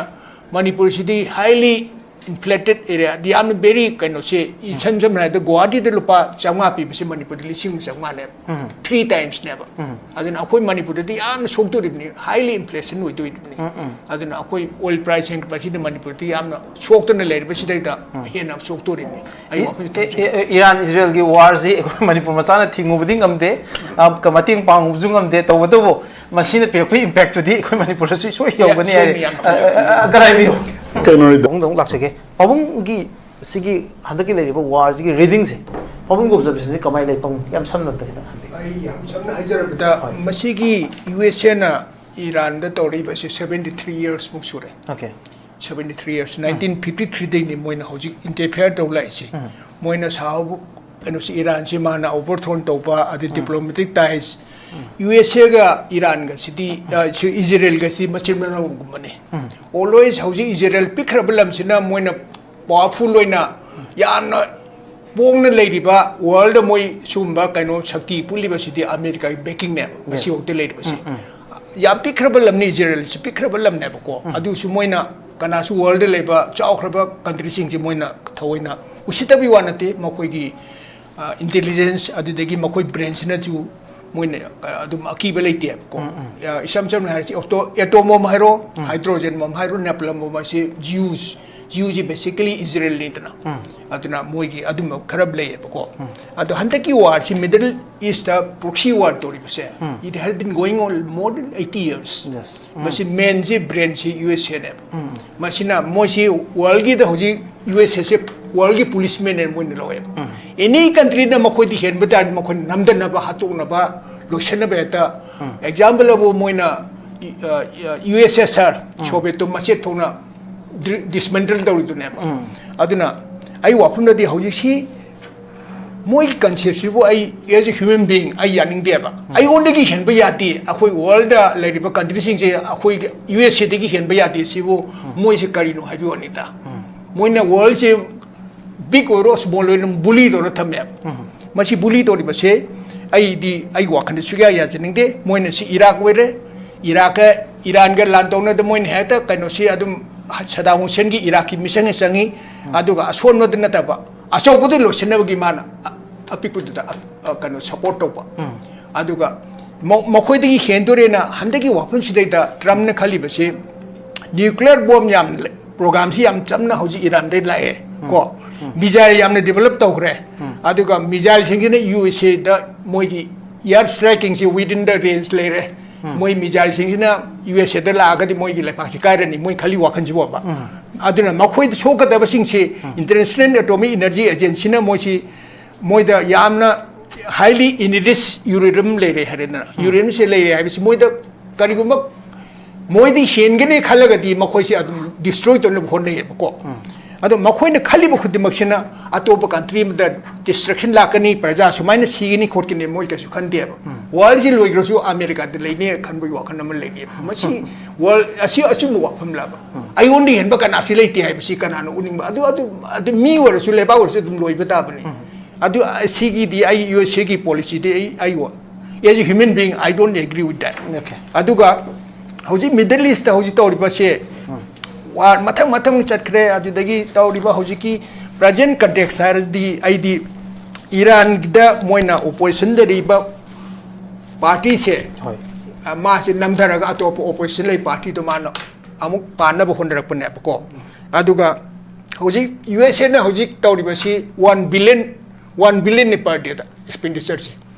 ꯃꯅꯤꯄꯨꯔꯁꯤꯗꯤ highly Inflated area, ꯌꯥꯝꯅ very ꯀꯩꯅꯣꯁꯦ, ꯏꯁꯝ ꯁꯝꯅ ꯍꯥꯏꯔꯕꯗ ꯒꯨꯋꯥꯍꯥꯇꯤꯗ ꯂꯨꯄꯥ ꯆꯥꯝꯃꯉꯥ ꯄꯤꯕꯁꯦ ꯃꯅꯤꯄꯨꯔꯗ ꯂꯤꯁꯤꯡ ꯑꯃ ꯆꯥꯝꯃꯉꯥꯅꯦꯕ꯫ ꯎꯝ꯫ Three timesꯅꯦꯕ꯫ ꯎꯝ꯫ ꯑꯗꯨꯅ ꯑꯩꯈꯣꯏ ꯃꯅꯤꯄꯨꯔꯗꯗꯤ ꯌꯥꯝꯅ ꯁꯣꯛꯇꯣꯔꯤꯕꯅꯤ, highly inflation ꯑꯣꯏꯗꯣꯔꯤꯕꯅꯤ꯫ ꯎꯝ, ꯎꯝ꯫ ꯑꯗꯨꯅ ꯑꯩꯈꯣꯏ oil price ꯍꯦꯟꯒꯠꯄꯁꯤꯗ ꯃꯅꯤꯄꯨꯔꯗꯤ ꯌꯥꯝꯅ ꯁꯣꯛꯇꯅ ꯂꯩꯔꯤꯕꯁꯤꯗꯩꯗ ꯎꯝ꯫ ꯍꯦꯟꯅ ꯁꯣꯛꯇꯣꯔꯤꯕꯅꯤ꯫ ꯑꯩ ꯏ-, ꯋꯥꯐꯝꯁꯤ ꯏ-, ꯊꯝꯖꯒꯦ꯫ ꯏ-, ꯏꯔꯥꯟ ꯏꯖꯔꯦꯜꯒꯤ ꯋꯥꯔꯁꯤ ꯑꯩꯈꯣꯏ ꯃꯅꯤꯄꯨꯔ ꯃꯆꯥꯅ ꯊꯤꯡꯉꯨꯕꯗꯤ ꯉꯝꯗꯦ, ꯑ, ꯀ-, ꯃꯇꯦꯡ ꯄꯥꯡꯉꯨꯕꯁꯨ ꯉꯝꯗꯦ꯫ ꯇꯧꯕꯇꯕꯨ ꯃꯁꯤꯅ ꯄꯤꯔꯛꯄ impactꯇꯨꯗꯤ ꯑꯩꯈꯣꯏ ꯃꯅꯤꯄꯨꯔꯗꯁꯨ ꯁꯣꯏ ꯌꯥ, ꯌꯧꯒꯅꯤ ꯍꯥꯏꯔꯦ꯫ ꯁꯣꯏꯅ ꯌꯥꯝ ꯑ, ꯑ, ꯑ, ꯀꯔꯥꯏꯕꯤꯌꯨ? ꯀꯩꯅꯣꯅꯤꯗ꯫ ꯑꯃꯨꯛ, ꯑꯃꯨꯛ ꯂꯥꯛꯆꯒꯦ꯫ ꯄꯥꯕꯨꯡꯒꯤ ꯁꯤꯒꯤ ꯍꯟꯗꯛꯀꯤ ꯂꯩꯔꯤꯕ ꯋꯥꯔꯁꯤꯒꯤ ꯔꯤꯗꯤꯡꯁꯦ, ꯄꯥꯕꯨꯡꯒꯤ ꯑꯣꯕꯖꯔꯕꯦꯁꯟꯁꯦ ꯀꯃꯥꯏꯅ ꯂꯩ? ꯄꯥꯕꯨꯡ, ꯌꯥꯝ ꯁꯝꯅ ꯑꯝꯇ ꯈꯤꯇꯪ ꯍꯥꯏꯕꯤꯌꯨ꯫ ꯑꯩ ꯌꯥꯝ ꯁꯝꯅ ꯍꯥꯏꯖꯔꯕꯗ, ꯍꯣꯏ꯫ ꯃꯁꯤꯒꯤ ꯌꯨ ꯑꯦꯁ ꯑꯦꯅ ꯏꯔꯥꯟꯗ ꯇꯧꯔꯛꯏꯕꯁꯦ seventy three yearsꯃꯨꯛ ꯁꯨꯔꯦ꯫ Okay꯫ Seventy three years, ꯎꯝ꯫ Nineteen fifty threeꯗꯩꯅꯤ ꯃꯣꯏꯅ ꯍꯧꯖꯤꯛ interfere ꯇꯧ ꯂꯥꯛꯏꯁꯦ꯫ ꯎꯝ꯫ ꯃꯣꯏꯅ ꯁꯥꯎꯕ ꯀꯩꯅꯣꯁꯤ, ꯏꯔꯥꯟꯁꯤ ꯃꯥꯅ overthrow ꯇꯧꯕ, ꯑꯗꯩ ꯎꯝ꯫ Diplomatic ties, ꯎꯝ꯫ ꯌꯨ ꯑꯦꯁ ꯑꯦꯒ ꯏꯔꯥꯟꯒꯁꯤꯗꯤ, ꯎꯝ꯫ ꯑ, ꯁꯤ ꯏꯖꯔꯦꯜꯒꯁꯤ ꯃꯆꯤꯟ ꯃꯅꯥꯎꯒꯨꯝꯕꯅꯤ꯫ ꯎꯝ꯫ Always ꯍꯧꯖꯤꯛ ꯏꯖꯔꯦꯜ ꯄꯤꯛꯈ꯭ꯔꯕ ꯂꯝꯁꯤꯅ ꯃꯣꯏꯅ powerful ꯑꯣꯏꯅ ꯌꯥꯝꯅ ꯄꯣꯡꯅ ꯂꯩꯔꯤꯕ worldꯗ ꯃꯣꯏ ꯁꯤꯒꯨꯝꯕ ꯀꯩꯅꯣ ꯁꯛꯇꯤ ꯄꯨꯜꯂꯤꯕꯁꯤꯗꯤ ꯑꯃꯦꯔꯤꯀꯥꯒꯤ backingꯅꯦꯕ ꯉꯁꯤ Yes꯫ ꯐꯥꯎꯗ ꯂꯩꯔꯤꯕꯁꯤ꯫ ꯎꯝ, ꯎꯝ꯫ ꯌꯥꯝ ꯄꯤꯛꯈ꯭ꯔꯕ ꯂꯝꯅꯤ, ꯏꯖꯔꯦꯜꯁꯤ ꯄꯤꯛꯈ꯭ꯔꯕ ꯂꯝꯅꯦꯕꯀꯣ꯫ ꯎꯝ꯫ ꯑꯗꯨꯁꯨ ꯃꯣꯏꯅ ꯀꯅꯥꯁꯨ worldꯗ ꯂꯩꯕ ꯆꯥꯎꯈ꯭ꯔꯕ countryꯁꯤꯡꯁꯤ ꯃꯣꯏꯅ ꯊꯑꯣꯏꯅ ꯎꯁꯤꯠꯇꯕꯒꯤ ꯋꯥ ꯅꯠꯇꯦ, ꯃꯈꯣꯏꯒꯤ, ꯑ, intelligence ꯑꯗꯨꯗꯒꯤ ꯃꯈꯣꯏ brainꯁꯤꯅꯁꯨ ꯃꯣꯏꯅ, ꯑ, ꯑꯗꯨꯝ ꯑꯀꯤꯕ ꯂꯩꯇꯦꯕꯀꯣ꯫ ꯎꯝ, ꯎꯝ꯫ ꯑ, ꯏꯁꯝ ꯁꯝꯅ ꯍꯥꯏꯔꯁꯤ, ꯑꯣꯇꯣ-, atom bomb ꯍꯥꯏꯔꯣ, ꯎꯝ꯫ Hydrogen bomb ꯍꯥꯏꯔꯣ, napalm bomb ꯍꯥꯏꯁꯤ Jews, Jewꯁꯤ basically ꯏꯖꯔꯦꯜꯅꯤꯗꯅ꯫ ꯎꯝ꯫ ꯑꯗꯨꯅ ꯃꯣꯏꯒꯤ ꯑꯗꯨꯝꯕ ꯈꯔ ꯂꯩꯌꯦꯕꯀꯣ꯫ ꯎꯝ꯫ ꯑꯗꯣ ꯍꯟꯗꯛꯀꯤ warꯁꯤ Middle Eastꯇ proxy war ꯇꯧꯔꯤꯕꯁꯦ, um. It has been going on more than eighty years꯫ Yes꯫ ꯎꯝ꯫ ꯃꯁꯤ mainꯁꯤ brainꯁꯤ ꯌꯨ ꯑꯦꯁ ꯑꯦꯅꯦꯕ꯫ ꯎꯝ꯫ ꯃꯁꯤꯅ ꯃꯣꯏꯁꯤ worldꯒꯤꯗ ꯍꯧꯖꯤꯛ ꯌꯨ ꯑꯦꯁ ꯑꯦꯁꯦ worldꯒꯤ policemanꯅꯦꯅ ꯃꯣꯏꯅ ꯂꯧꯋꯦꯕ꯫ ꯎꯝ꯫ Any countryꯅ ꯃꯈꯣꯏꯗꯤ ꯍꯦꯟꯕ ꯇꯥꯔꯗꯤ ꯃꯈꯣꯏꯅ ꯅꯝꯗꯅꯕ, ꯍꯥꯠꯇꯣꯛꯅꯕ, ꯂꯣꯏꯁꯤꯟꯅꯕ ꯍꯦꯛꯇ ꯎꯝ꯫ Example ꯑꯃ ꯃꯣꯏꯅ, ꯑ, ꯑ, ꯌꯨ ꯑꯦꯁ ꯑꯦꯁ ꯑꯥꯔ, ꯎꯝ꯫ Sovietꯇꯣ ꯃꯆꯦꯠ ꯊꯣꯛꯅ ꯗ꯭ꯔꯤ-, dismantle ꯇꯧꯔꯤꯗꯨꯅꯦꯕ꯫ ꯎꯝ꯫ ꯑꯗꯨꯅ ꯑꯩ ꯋꯥꯐꯝꯗꯗꯤ ꯍꯧꯖꯤꯛꯁꯤ ꯃꯣꯏꯒꯤ conceptꯁꯤꯕꯨ ꯑꯩ as a human being ꯑꯩ ꯌꯥꯅꯤꯡꯗꯦꯕ꯫ ꯎꯝ꯫ ꯑꯩꯉꯣꯟꯗꯒꯤ ꯍꯦꯟꯕ ꯌꯥꯗꯦ꯫ ꯑꯩꯈꯣꯏ worldꯗ ꯂꯩꯔꯤꯕ countryꯁꯤꯡꯁꯦ ꯑꯩꯈꯣꯏꯒꯤ ꯌꯨ ꯑꯦꯁ ꯑꯦꯗꯒꯤ ꯍꯦꯟꯕ ꯌꯥꯗꯦ ꯁꯤꯕꯨ ꯎꯝ꯫ ꯃꯣꯏꯁꯦ ꯀꯔꯤꯅꯣ ꯍꯥꯏꯕ ꯋꯥꯅꯤꯗ꯫ ꯎꯝ꯫ ꯃꯣꯏꯅ worldꯁꯦ big ꯑꯣꯏꯔꯣ small ꯑꯣꯏꯔꯣ bully ꯇꯧꯔ ꯊꯝꯃꯦꯕ꯫ ꯎꯝ꯫ ꯃꯁꯤ bully ꯇꯧꯔꯤꯕꯁꯦ ꯑꯩꯗꯤ ꯑꯩꯒꯤ ꯋꯥꯈꯜꯗ ꯁꯨꯛꯌꯥ ꯌꯥꯖꯅꯤꯡꯗꯦ꯫ ꯃꯣꯏꯅ ꯁꯤ ꯏꯔꯥꯛ ꯑꯣꯏꯔꯦ, ꯏꯔꯥꯛꯀ ꯏꯔꯥꯟꯒ ꯂꯥꯟ ꯇꯧꯅꯗ ꯃꯣꯏꯅ ꯍꯦꯛꯇ ꯀꯩꯅꯣꯁꯤ ꯑꯗꯨꯝ ꯁꯗꯥꯝ ꯍꯨꯁꯦꯟꯒꯤ ꯏꯔꯥꯛꯀꯤ ꯃꯤꯁꯟꯒ ꯆꯪꯉꯤ꯫ ꯑꯗꯨꯒ ꯑꯁꯣꯟꯕꯗ ꯅꯠꯇꯕ ꯑꯆꯧꯕꯗ ꯂꯣꯏꯁꯤꯟꯅꯕꯒꯤ ꯃꯥꯅ ꯑ-, ꯑꯄꯤꯛꯄꯗꯨꯗ ꯑ-, ꯑ, ꯀꯩꯅꯣ, ꯁꯄꯣꯔꯠ ꯇꯧꯕ꯫ ꯑꯗꯨꯒ ꯃ-, ꯃꯈꯣꯏꯗꯒꯤ ꯍꯦꯟꯗꯣꯔꯦꯅ ꯍꯟꯗꯛꯀꯤ ꯋꯥꯐꯝꯁꯤꯗꯩꯗ ꯇ꯭ꯔꯝꯞꯅ ꯈꯜꯂꯤꯕꯁꯤ, ꯅ꯭ꯌꯨꯀ꯭ꯂꯤꯌꯔ ꯕꯣꯝ ꯌꯥꯝ ꯂꯩ-, ꯄ꯭ꯔꯣꯒ꯭ꯔꯥꯝꯁꯤ ꯌꯥꯝ ꯆꯝꯅ ꯍꯧꯖꯤꯛ ꯏꯔꯥꯟꯗꯩ ꯂꯥꯛꯑꯦ꯫ ꯀꯣ, ꯃꯤꯖꯥꯏꯜ ꯌꯥꯝꯅ ꯗꯤꯕꯦꯂꯞ ꯇꯧꯈ꯭ꯔꯦ꯫ ꯑꯗꯨꯒ ꯃꯤꯖꯥꯏꯜꯁꯤꯡꯁꯤꯅ ꯌꯨ ꯑꯦꯁ ꯑꯦꯗ ꯃꯣꯏꯒꯤ ꯏꯌꯥꯔ ꯁ꯭ꯇ꯭ꯔꯥꯏꯛꯀꯤꯡꯁꯤ within the range ꯂꯩꯔꯦ꯫ ꯃꯣꯏ ꯃꯤꯖꯥꯏꯜꯁꯤꯡꯁꯤꯅ ꯌꯨ ꯑꯦꯁ ꯑꯦꯗ ꯂꯥꯛꯑꯒꯗꯤ ꯃꯣꯏꯒꯤ ꯂꯩꯕꯥꯛꯁꯤ ꯀꯥꯏꯔꯅꯤ, ꯃꯣꯏ ꯈꯜꯂꯤ ꯋꯥꯈꯜꯁꯤꯕꯣꯕ꯫ ꯑꯗꯨꯅ ꯃꯈꯣꯏꯗ ꯁꯣꯛꯀꯗꯕꯁꯤꯡꯁꯤ International Atomic Energy Agencyꯅ ꯃꯣꯏꯁꯤ, ꯃꯣꯏꯗ ꯌꯥꯝꯅ highly enriched uranium ꯂꯩꯔꯦ ꯍꯥꯏꯔꯦꯗꯅ, ꯌꯨꯔꯦꯅꯤꯌꯝꯁꯦ ꯂꯩꯔꯦ ꯍꯥꯏꯕꯁꯤ ꯃꯣꯏꯗ ꯀꯔꯤꯒꯨꯝꯕ ꯃꯣꯏꯗꯤ ꯍꯦꯟꯒꯅꯤ ꯈꯜꯂꯒꯗꯤ ꯃꯈꯣꯏꯁꯦ ꯑꯗꯨꯝ ꯗꯤꯁꯇ꯭ꯔꯣꯏ ꯇꯧꯅꯕ ꯍꯣꯠꯅꯩꯌꯦꯕꯀꯣ꯫ ꯑꯗꯣ ꯃꯈꯣꯏꯅ ꯈꯜꯂꯤꯕ ꯈꯨꯗꯤꯡꯃꯛꯁꯤꯅ ꯑꯇꯣꯞꯄ ꯀꯟꯇ꯭ꯔꯤ ꯑꯃꯗ ꯗꯤꯁꯇ꯭ꯔꯛꯁꯟ ꯂꯥꯛꯀꯅꯤ, ꯄ꯭ꯔꯖꯥ ꯁꯨꯃꯥꯏꯅ ꯁꯤꯒꯅꯤ ꯈꯣꯠꯀꯅꯤ ꯃꯣꯏ ꯀꯩꯁꯨ ꯈꯟꯗꯦꯕ꯫ ꯋꯥꯔꯜꯁꯤ ꯂꯣꯏꯈ꯭ꯔꯁꯨ ꯑꯃꯦꯔꯤꯀꯥꯗ ꯂꯩꯅꯤ ꯈꯟꯕꯒꯤ ꯋꯥꯈꯜ ꯑꯃ ꯂꯩꯔꯤꯑꯕ꯫ ꯃꯁꯤ ꯋꯥꯔꯜ ꯑꯁꯤ ꯑꯆꯨꯝꯕ ꯋꯥꯐꯝꯂꯕ? ꯑꯩꯉꯣꯟꯗ ꯍꯦꯟꯕ ꯀꯅꯥꯁꯨ ꯂꯩꯇꯦ ꯍꯥꯏꯕꯁꯤ ꯀꯅꯥꯅ ꯎꯅꯤꯡꯕ? ꯑꯗꯨ, ꯑꯗꯨ, ꯑꯗꯨ ꯃꯤ ꯑꯣꯏꯔꯁꯨ ꯂꯩꯕꯥꯛ ꯑꯣꯏꯔꯁꯨ ꯑꯗꯨꯝ ꯂꯣꯏꯕ ꯇꯥꯕꯅꯤ꯫ ꯑꯗꯨ, ꯑ, ꯁꯤꯒꯤꯗꯤ ꯑꯩ ꯌꯨ ꯑꯦꯁ ꯑꯦꯒꯤ ꯄꯣꯂꯤꯁꯤꯗꯤ ꯑꯩ, ꯑꯩ ꯋꯥ-, as a human being, I don't agree with that. Okay. ꯑꯗꯨꯒ ꯍꯧꯖꯤꯛ ꯃꯤꯗꯜ ꯏꯁꯇ ꯍꯧꯖꯤꯛ ꯇꯧꯔꯤꯕꯁꯦ, ꯋꯥꯔ ꯃꯊꯪ ꯃꯊꯪ ꯆꯠꯈ꯭ꯔꯦ꯫ ꯑꯗꯨꯗꯒꯤ ꯇꯧꯔꯤꯕ ꯍꯧꯖꯤꯛꯀꯤ ꯄ꯭ꯔꯖꯦꯟ ꯀꯟꯇꯦꯛꯁ ꯍꯥꯏꯔꯗꯤ ꯑꯩꯗꯤ ꯏꯔꯥꯟꯒꯤꯗ ꯃꯣꯏꯅ ꯑꯣꯄꯣꯖꯤꯁꯟ ꯂꯩꯔꯤꯕ ꯄꯥꯔꯇꯤꯁꯦ, ꯍꯣꯏ꯫ ꯑ, ꯃꯥꯁꯦ ꯅꯝꯊꯔꯒ ꯑꯇꯣꯞꯄ ꯑꯣꯄꯣꯖꯤꯁꯟ ꯂꯩ ꯄꯥꯔꯇꯤꯗꯣ ꯃꯥꯅ ꯑꯃꯨꯛ ꯄꯥꯟꯅꯕ ꯍꯣꯠꯅꯔꯛꯄꯅꯦꯕꯀꯣ꯫ ꯑꯗꯨꯒ ꯍꯧꯖꯤꯛ ꯌꯨ ꯑꯦꯁ ꯑꯦꯅ ꯍꯧꯖꯤꯛ ꯇꯧꯔꯤꯕꯁꯤ one billion, one billionꯅꯤ per dayꯗ ꯑꯦꯛꯁꯄꯦꯟꯗꯤꯆꯔꯁꯤ,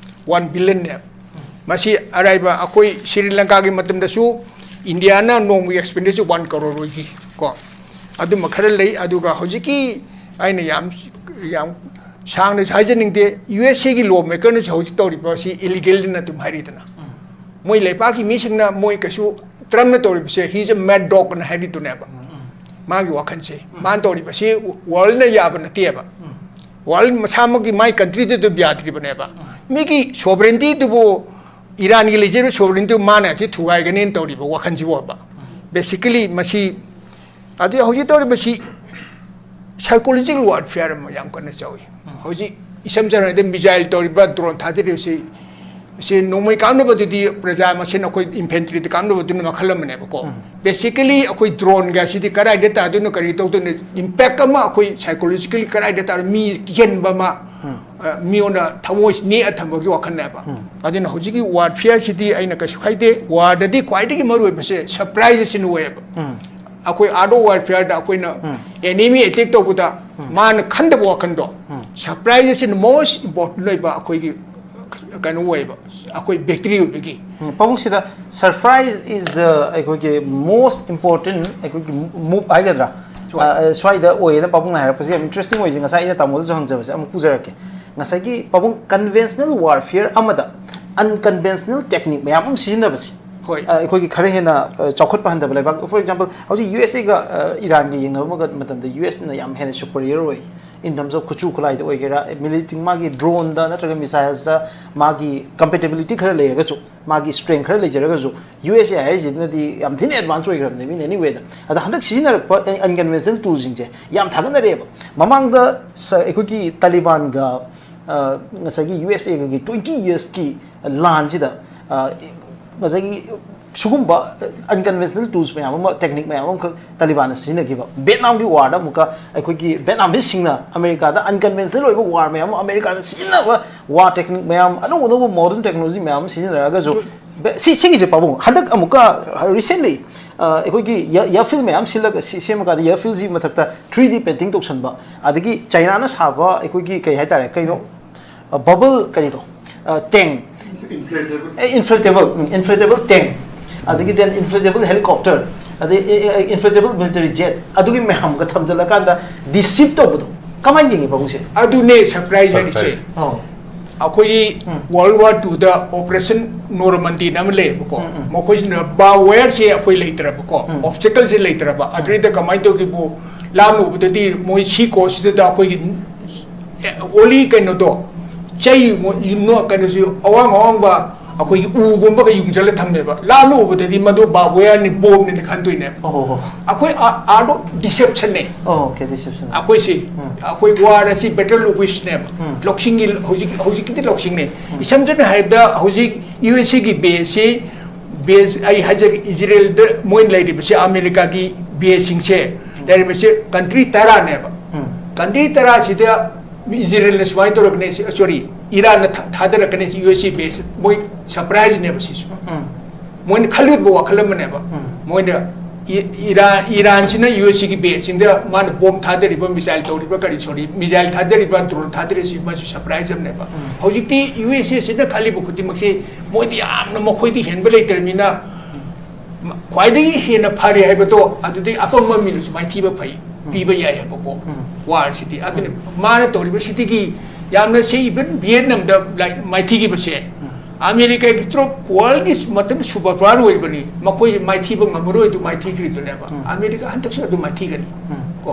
one billionꯅꯦꯕ꯫ ꯃꯁꯤ ꯑꯔꯥꯏꯕ, ꯑꯩꯈꯣꯏ ꯁ꯭ꯔꯤ ꯂꯪꯀꯥꯒꯤ ꯃꯇꯝꯗꯁꯨ ꯏꯟꯗꯤꯌꯥꯅ ꯅꯣꯡꯃꯒꯤ ꯑꯦꯛꯁꯄꯦꯟꯗꯤꯆꯔ one crore ꯑꯣꯏꯈꯤ ꯀꯣ꯫ ꯑꯗꯨꯝꯕ ꯈꯔ ꯂꯩ꯫ ꯑꯗꯨꯒ ꯍꯧꯖꯤꯛꯀꯤ ꯑꯩꯅ ꯌꯥꯝ, ꯌꯥꯝ ꯁꯥꯡꯅꯁꯨ ꯍꯥꯏꯖꯅꯤꯡꯗꯦ, ꯌꯨ ꯑꯦꯁ ꯑꯦꯒꯤ ꯂꯣ ꯃꯦꯀꯔꯅꯁꯨ ꯍꯧꯖꯤꯛ ꯇꯧꯔꯤꯕ ꯑꯁꯤ ꯏꯂꯤꯒꯦꯜꯅ ꯑꯗꯨꯝ ꯍꯥꯏꯔꯤꯗꯅ꯫ ꯃꯣꯏ ꯂꯩꯄꯥꯛꯀꯤ ꯃꯤꯁꯤꯡꯅ ꯃꯣꯏ ꯀꯩꯁꯨ ꯇ꯭ꯔꯝꯞꯅ ꯇꯧꯔꯤꯕꯁꯦ, he's a mad dogꯅ ꯍꯥꯏꯔꯤꯗꯨꯅꯦꯕ꯫ ꯃꯥꯒꯤ ꯋꯥꯈꯜꯁꯦ, ꯃꯥꯅ ꯇꯧꯔꯤꯕꯁꯤ ꯋꯥꯔꯜꯅ ꯌꯥꯕ ꯅꯠꯇꯦꯕ꯫ ꯋꯥꯔꯜ ꯃꯁꯥꯃꯛꯀꯤ ꯃꯥꯏ ꯀꯟꯇ꯭ꯔꯤꯗꯨꯗ ꯑꯗꯨꯝ ꯌꯥꯗ꯭ꯔꯤꯕꯅꯦꯕ꯫ ꯃꯤꯒꯤ ꯁꯣꯕꯔꯦꯟꯇꯤꯗꯨꯕꯨ, ꯏꯔꯥꯟꯒꯤ ꯂꯩꯖꯔꯤꯕ ꯁꯣꯕꯔꯦꯟꯇꯤꯗꯨ ꯃꯥꯅ ꯍꯦꯛꯇ ꯊꯨꯒꯥꯏꯒꯅꯤꯅ ꯇꯧꯔꯤꯕ ꯋꯥꯈꯜꯁꯤꯕꯨ ꯑꯣꯏꯕ꯫ Basically ꯃꯁꯤ, ꯑꯗꯨ ꯍꯧꯖꯤꯛ ꯇꯧꯔꯤꯕꯁꯤ psychological warfare ꯑꯃ ꯌꯥꯝ ꯀꯟꯅ ꯆꯥꯎꯏ꯫ ꯍꯧꯖꯤꯛ ꯏꯁꯝ ꯁꯝꯅ ꯍꯥꯏꯔꯕꯗ missile ꯇꯧꯔꯤꯕ, drone ꯊꯥꯗꯔꯤꯕꯁꯤ ꯁꯤ ꯅꯣꯡꯃꯩ ꯀꯥꯞꯅꯕꯗꯨꯗꯤ ꯄ꯭ꯔꯖꯥ ꯃꯁꯦꯟ ꯑꯩꯈꯣꯏ ꯏꯟꯐꯦꯟꯇ꯭ꯔꯤꯗ ꯀꯥꯞꯅꯕꯗꯨꯅ ꯃꯈꯜ ꯑꯃꯅꯦꯕꯀꯣ꯫ ꯕꯦꯁꯤꯀꯦꯂꯤ ꯑꯩꯈꯣꯏ ꯗ꯭ꯔꯣꯟꯒ ꯁꯤꯗꯤ ꯀꯗꯥꯏꯗ ꯇꯥꯗꯣꯏꯅꯣ, ꯀꯔꯤ ꯇꯧꯗꯣꯏꯅꯣ, ꯏꯝꯄꯦꯛ ꯑꯃ ꯑꯩꯈꯣꯏ ꯁꯥꯏꯀꯣꯂꯣꯖꯤꯀꯦꯂꯤ ꯀꯗꯥꯏꯗ ꯇꯥꯗꯣꯏꯅꯣ, ꯃꯤ ꯀꯤꯍꯟꯕ ꯑꯃ, ꯑ, ꯃꯤꯉꯣꯟꯗ ꯊꯃꯣꯏ ꯅꯦꯛꯑ ꯊꯝꯕꯒꯤ ꯋꯥꯈꯜꯅꯦꯕ꯫ ꯑꯗꯨꯅ ꯍꯧꯖꯤꯛꯀꯤ ꯋꯥꯔꯐꯤꯌꯔꯁꯤꯗꯤ ꯑꯩꯅ ꯀꯩꯁꯨ ꯈꯥꯏꯗꯦ꯫ ꯋꯥꯔꯗꯗꯤ ꯈ꯭ꯋꯥꯏꯗꯒꯤ ꯃꯔꯨꯑꯣꯏꯕꯁꯦ ꯁꯔꯄ꯭ꯔꯥꯏꯖꯁꯤꯅ ꯑꯣꯏꯌꯦꯕ꯫ ꯑꯩꯈꯣꯏ ꯑꯥꯔꯠ ꯑꯣꯐ ꯋꯥꯔꯐꯤꯌꯔꯗ ꯑꯩꯈꯣꯏꯅ ꯑꯦꯅꯤꯃꯤ ꯑꯦꯇꯦꯛ ꯇꯧꯕꯗ ꯃꯥꯅ ꯈꯟꯗꯕ ꯋꯥꯈꯟꯗꯣ, ꯁꯔꯄ꯭ꯔꯥꯏꯖ ꯑꯁꯤꯅ ꯃꯣꯁ ꯏꯝꯄꯣꯔꯇꯦꯟ ꯑꯣꯏꯕ ꯑꯩꯈꯣꯏꯒꯤ ꯀꯩꯅꯣ ꯑꯣꯏꯕ, ꯑꯩꯈꯣꯏ ꯕꯦꯛꯇ꯭ꯔꯤ ꯑꯣꯏꯕꯒꯤ꯫ ꯎꯝ, ꯄꯥꯕꯨꯡꯁꯤꯗ surprise is ꯑꯩꯈꯣꯏꯒꯤ most important ꯑꯩꯈꯣꯏꯒꯤ move ꯍꯥꯏꯒꯗ꯭ꯔꯥ? ꯍꯣꯏ꯫ ꯑ, ꯁ꯭ꯋꯥꯏꯗ ꯑꯣꯏꯌꯦꯅ ꯄꯥꯕꯨꯡꯅ ꯍꯥꯏꯔꯛꯄꯁꯦ ꯌꯥꯝ ꯏꯟꯇꯔꯦꯁꯇꯤꯡ ꯑꯣꯏꯁꯦ꯫ ꯉꯁꯥꯏ ꯑꯩꯅ ꯇꯥꯃꯣꯗꯁꯨ ꯍꯪꯖꯕꯁꯦ ꯑꯃꯨꯛ ꯄꯨꯖꯔꯛꯀꯦ꯫ ꯉꯁꯥꯏꯒꯤ ꯄꯥꯕꯨꯡ, conventional warfare ꯑꯃꯗ unconventional technique ꯃꯌꯥꯝ ꯑꯃ ꯁꯤꯖꯤꯟꯅꯕꯁꯦ, ꯍꯣꯏ꯫ ꯑ, ꯑꯩꯈꯣꯏꯒꯤ ꯈꯔ ꯍꯦꯟꯅ, ꯑ, ꯆꯥꯎꯈꯠꯄ ꯍꯟꯊꯕ ꯂꯩꯕꯥꯛ, for example, ꯍꯧꯖꯤꯛ ꯌꯨ ꯑꯦꯁ ꯑꯦꯒ ꯏꯔꯥꯟꯒ ꯌꯦꯡꯅꯕ ꯃꯇꯝꯗ ꯌꯨ ꯑꯦꯁꯅ ꯌꯥꯝ ꯍꯦꯟꯅ superior ꯑꯣꯏ, in terms of ꯈꯨꯠꯁꯨ ꯈꯨꯠꯂꯥꯏꯗ ꯑꯣꯏꯒꯦꯔꯥ, ꯃꯤꯂꯤꯇ꯭ꯔꯤ, ꯃꯥꯒꯤ ꯗ꯭ꯔꯣꯟꯗ ꯅꯠꯇ꯭ꯔꯒ ꯃꯤꯁꯥꯏꯜꯁꯇ ꯃꯥꯒꯤ compatibility ꯈꯔ ꯂꯩꯔꯒꯁꯨ, ꯃꯥꯒꯤ strength ꯈꯔ ꯂꯩꯖꯔꯒꯁꯨ, ꯌꯨ ꯑꯦꯁ ꯑꯦ ꯍꯥꯏꯔꯤꯁꯤꯅꯗꯤ ꯌꯥꯝ ꯊꯤꯅ advance ꯑꯣꯏꯈ꯭ꯔꯕꯅꯦꯕ in any way ꯗ꯫ ꯑꯗ ꯍꯟꯗꯛ ꯁꯤꯖꯤꯟꯅꯔꯛꯄ unconventional tool ꯁꯤꯡꯁꯦ ꯌꯥꯝ ꯊꯥꯒꯠꯅꯔꯛꯑꯦꯕ꯫ ꯃꯃꯥꯡꯗ ꯁ-, ꯑꯩꯈꯣꯏꯒꯤ ꯇꯥꯂꯤꯕꯥꯟꯒ, ꯑ, ꯉꯁꯥꯏꯒꯤ ꯌꯨ ꯑꯦꯁ ꯑꯦꯒꯒꯤ twenty years ꯀꯤ ꯂꯥꯟꯁꯤꯗ, ꯑ, ꯉꯁꯥꯏꯒꯤ ꯁꯤꯒꯨꯝꯕ unconventional tools ꯃꯌꯥꯝ ꯑꯃ, technique ꯃꯌꯥꯝ ꯑꯃꯈꯛ ꯇꯥꯂꯤꯕꯥꯟꯅ ꯁꯤꯖꯤꯟꯅꯈꯤꯕ꯫ ꯚꯦꯠꯅꯥꯝꯒꯤ ꯋꯥꯔꯗ ꯑꯃꯨꯛꯀ ꯑꯩꯈꯣꯏꯒꯤ ꯚꯦꯠꯅꯥꯃꯤꯁꯁꯤꯡꯅ ꯑꯃꯦꯔꯤꯀꯥꯗ unconventional ꯑꯣꯏꯕ ꯋꯥꯔ ꯃꯌꯥꯝ ꯑꯃ, ꯑꯃꯦꯔꯤꯀꯥꯗ ꯁꯤꯖꯤꯟꯅꯕ ꯋꯥꯔ ꯇꯦꯛꯅꯤꯛ ꯃꯌꯥꯝ, ꯑꯅꯧ ꯑꯅꯧꯕ ꯃꯣꯗꯔꯟ ꯇꯦꯛꯅꯣꯂꯣꯖꯤ ꯃꯌꯥꯝ ꯑꯃ ꯁꯤꯖꯤꯟꯅꯔꯒꯁꯨ, ꯁꯤ, ꯁꯤꯒꯤꯁꯦ ꯄꯥꯕꯨꯡ, ꯍꯟꯗꯛ ꯑꯃꯨꯛꯀ recently, ꯑ, ꯑꯩꯈꯣꯏꯒꯤ ꯌ-, ꯌꯥꯐꯤꯜ ꯃꯌꯥꯝ ꯁꯤꯜꯂꯒ ꯁꯤ-, ꯁꯦꯝꯃꯀꯥꯟꯗ ꯌꯥꯐꯤꯜꯁꯤ ꯃꯊꯛꯇ three D painting ꯇꯧꯁꯟꯕ, ꯑꯗꯒꯤ ꯆꯥꯏꯅꯥꯅ ꯁꯥꯕ ꯑꯩꯈꯣꯏꯒꯤ ꯀꯩ ꯍꯥꯏꯇꯥꯔꯦ, ꯀꯩꯅꯣ, ꯕꯕꯜ ꯀꯔꯤꯗꯣ, ꯇꯦꯡ, inflatable, ꯎꯝ, inflatable tank, ꯑꯗꯒꯤ then inflatable helicopter, ꯑꯗꯩ inflatable military jet, ꯑꯗꯨꯒꯤ ꯃꯌꯥꯝꯒ ꯊꯝꯖꯤꯜꯂꯀꯥꯟꯗ deceive ꯇꯧꯕꯗꯣ ꯀꯃꯥꯏꯅ ꯌꯦꯡꯉꯤ ꯄꯥꯕꯨꯡꯁꯦ? ꯑꯗꯨꯅꯦ ꯁꯔꯄ꯭ꯔꯥꯏꯖ ꯍꯥꯏꯔꯤꯁꯦ꯫ ꯑꯧ꯫ ꯑꯩꯈꯣꯏꯒꯤ ꯎꯝ꯫ World War Two ꯗ Operation Normandy ꯅ ꯑꯃ ꯂꯩꯌꯦꯕꯀꯣ꯫ ꯎꯝ, ꯎꯝ꯫ ꯃꯈꯣꯏꯁꯤꯅ ꯕꯥꯔꯋꯦꯌꯔꯁꯦ ꯑꯩꯈꯣꯏ ꯂꯩꯇ꯭ꯔꯕꯀꯣ, ꯎꯝ꯫ ꯑꯣꯞꯁꯇꯦꯀꯜꯁꯦ ꯂꯩꯇ꯭ꯔꯕ꯫ ꯑꯗꯨꯗꯩꯗ ꯀꯃꯥꯏꯅ ꯇꯧꯒꯦꯕꯨ, ꯂꯥꯟ ꯎꯕꯗꯗꯤ ꯃꯣꯏ ꯁꯤ ꯀꯣꯔꯁꯁꯤꯗ ꯑꯩꯈꯣꯏꯒꯤ ꯑꯣꯂꯤ ꯀꯩꯅꯣꯗꯣ, ꯆꯩ ꯃꯣ-, ꯀꯩꯅꯣꯁꯤ ꯑꯋꯥꯡ ꯑꯋꯥꯡꯕ ꯑꯩꯈꯣꯏꯒꯤ ꯎꯒꯨꯝꯕꯒ ꯌꯨꯡꯁꯤꯜꯂ ꯊꯝꯃꯦꯕ꯫ ꯂꯥꯞꯅ ꯎꯕꯗꯗꯤ ꯃꯗꯨ ꯕꯥꯔꯕ ꯋꯦꯌꯔꯅꯤ, ꯕꯣꯝꯅꯤꯅ ꯈꯟꯗꯣꯏꯅꯦꯕ꯫ ꯑꯣ ꯍꯣ ꯍꯣ꯫ ꯑꯩꯈꯣꯏ ꯑꯥꯔꯠ ꯑꯣꯐ ꯗꯤꯁꯦꯞꯁꯟꯅꯦ꯫ ꯑꯣꯀꯦ, ꯗꯤꯁꯦꯞꯁꯟ꯫ ꯑꯩꯈꯣꯏꯁꯤ ꯑꯩꯈꯣꯏ ꯋꯥꯔ ꯑꯁꯤ ꯕꯦꯇꯜ ꯑꯣꯐ ꯋꯤꯁꯅꯦꯕ꯫ ꯂꯧꯁꯤꯡꯒꯤ ꯍꯧꯖꯤꯛ ꯍꯧꯖꯤꯛꯀꯤꯗꯤ ꯂꯧꯁꯤꯡꯅꯦ꯫ ꯏꯁꯝ ꯁꯝꯅ ꯍꯥꯏꯔꯕꯗ ꯍꯧꯖꯤꯛ ꯌꯨ ꯑꯦꯁ ꯑꯦꯒꯤ ꯕꯦꯁꯁꯤ, ꯕꯦꯁ ꯑꯩ ꯍꯥꯏꯖꯔꯒꯦ, ꯏꯖꯔꯦꯜꯗ ꯃꯣꯏꯅ ꯂꯩꯔꯤꯕꯁꯤ ꯑꯃꯦꯔꯤꯀꯥꯒꯤ ꯕꯦꯁꯁꯤꯡꯁꯦ ꯂꯩꯔꯤꯕꯁꯤ ꯀꯟꯇ꯭ꯔꯤ ꯇꯔꯥꯅꯦꯕ꯫ ꯀꯟꯇ꯭ꯔꯤ ꯇꯔꯥꯁꯤꯗ ꯏꯖꯔꯦꯜꯅ ꯁꯨꯃꯥꯏꯅ ꯇꯧꯔꯛꯀꯅꯤ, ꯁꯣꯔꯤ, ꯏꯔꯥꯟꯅ ꯊꯥ- ꯊꯥꯗꯔꯛꯀꯅꯤ ꯁꯤ ꯌꯨ ꯑꯦꯁ ꯑꯦ ꯕꯦꯁ ꯃꯣꯏ ꯁꯔꯄ꯭ꯔꯥꯏꯖꯅꯦꯕ ꯁꯤꯁꯨ꯫ ꯃꯣꯏꯅ ꯈꯜꯂꯨꯕ ꯋꯥꯈꯜ ꯑꯃꯅꯦꯕ꯫ ꯃꯣꯏꯅ ꯏ- ꯏꯔꯥꯟ ꯏꯔꯥꯟꯁꯤꯅ ꯌꯨ ꯑꯦꯁ ꯑꯦꯒꯤ ꯕꯦꯁꯁꯤꯡꯗ ꯃꯥꯅ ꯕꯣꯝ ꯊꯥꯗꯔꯤꯕ, ꯃꯤꯁꯥꯏꯜ ꯇꯧꯔꯤꯕ, ꯀꯔꯤ ꯁꯣꯔꯤ, ꯃꯤꯁꯥꯏꯜ ꯊꯥꯗꯔꯤꯕ, ꯗ꯭ꯔꯣꯟ ꯊꯥꯗꯔꯤꯁꯤ ꯃꯥꯁꯨ ꯁꯔꯄ꯭ꯔꯥꯏꯖ ꯑꯃꯅꯦꯕ꯫ ꯍꯧꯖꯤꯛꯇꯤ ꯌꯨ ꯑꯦꯁ ꯑꯦꯁꯤꯅ ꯈꯜꯂꯤꯕ ꯈꯨꯗꯤꯡꯃꯛꯁꯤ ꯃꯣꯏꯗꯤ ꯌꯥꯝꯅ ꯃꯈꯣꯏꯗꯤ ꯍꯦꯟꯕ ꯂꯩꯇ꯭ꯔꯕꯅꯤꯅ ꯈ꯭ꯋꯥꯏꯗꯒꯤ ꯍꯦꯟꯅ ꯐꯔꯦ ꯍꯥꯏꯕꯗꯣ ꯑꯗꯨꯗꯩ ꯑꯄꯪꯕ ꯃꯤꯅꯁꯨ ꯃꯥꯏꯊꯤꯕ ꯐꯩ ꯄꯤꯕ ꯌꯥꯏ ꯍꯥꯏꯕꯀꯣ꯫ ꯋꯥꯔꯁꯤꯗꯤ ꯑꯗꯨꯅ ꯃꯥꯅ ꯇꯧꯔꯤꯕꯁꯤꯗꯒꯤ ꯌꯥꯝꯅ ꯁꯤ ꯏꯚꯟ ꯚꯤꯌꯦꯠꯅꯥꯝꯗ ꯂꯥꯏ- ꯃꯥꯏꯊꯤꯈꯤꯕꯁꯦ ꯑꯃꯦꯔꯤꯀꯥꯒꯤ ꯇ꯭ꯔꯣꯞ ꯋꯥꯔꯜꯒꯤ ꯃꯇꯝ ꯁꯨꯄꯔ ꯄꯥꯋꯔ ꯑꯣꯏꯕꯅꯤ, ꯃꯈꯣꯏ ꯃꯥꯏꯊꯤꯕ ꯉꯝꯃꯔꯣꯏ ꯑꯗꯨ ꯃꯥꯏꯊꯤꯈ꯭ꯔꯤꯗꯨꯅꯦꯕ꯫ ꯑꯃꯦꯔꯤꯀꯥ ꯍꯟꯗꯛꯁꯨ ꯑꯗꯨ ꯃꯥꯏꯊꯤꯒꯅꯤ ꯀꯣ꯫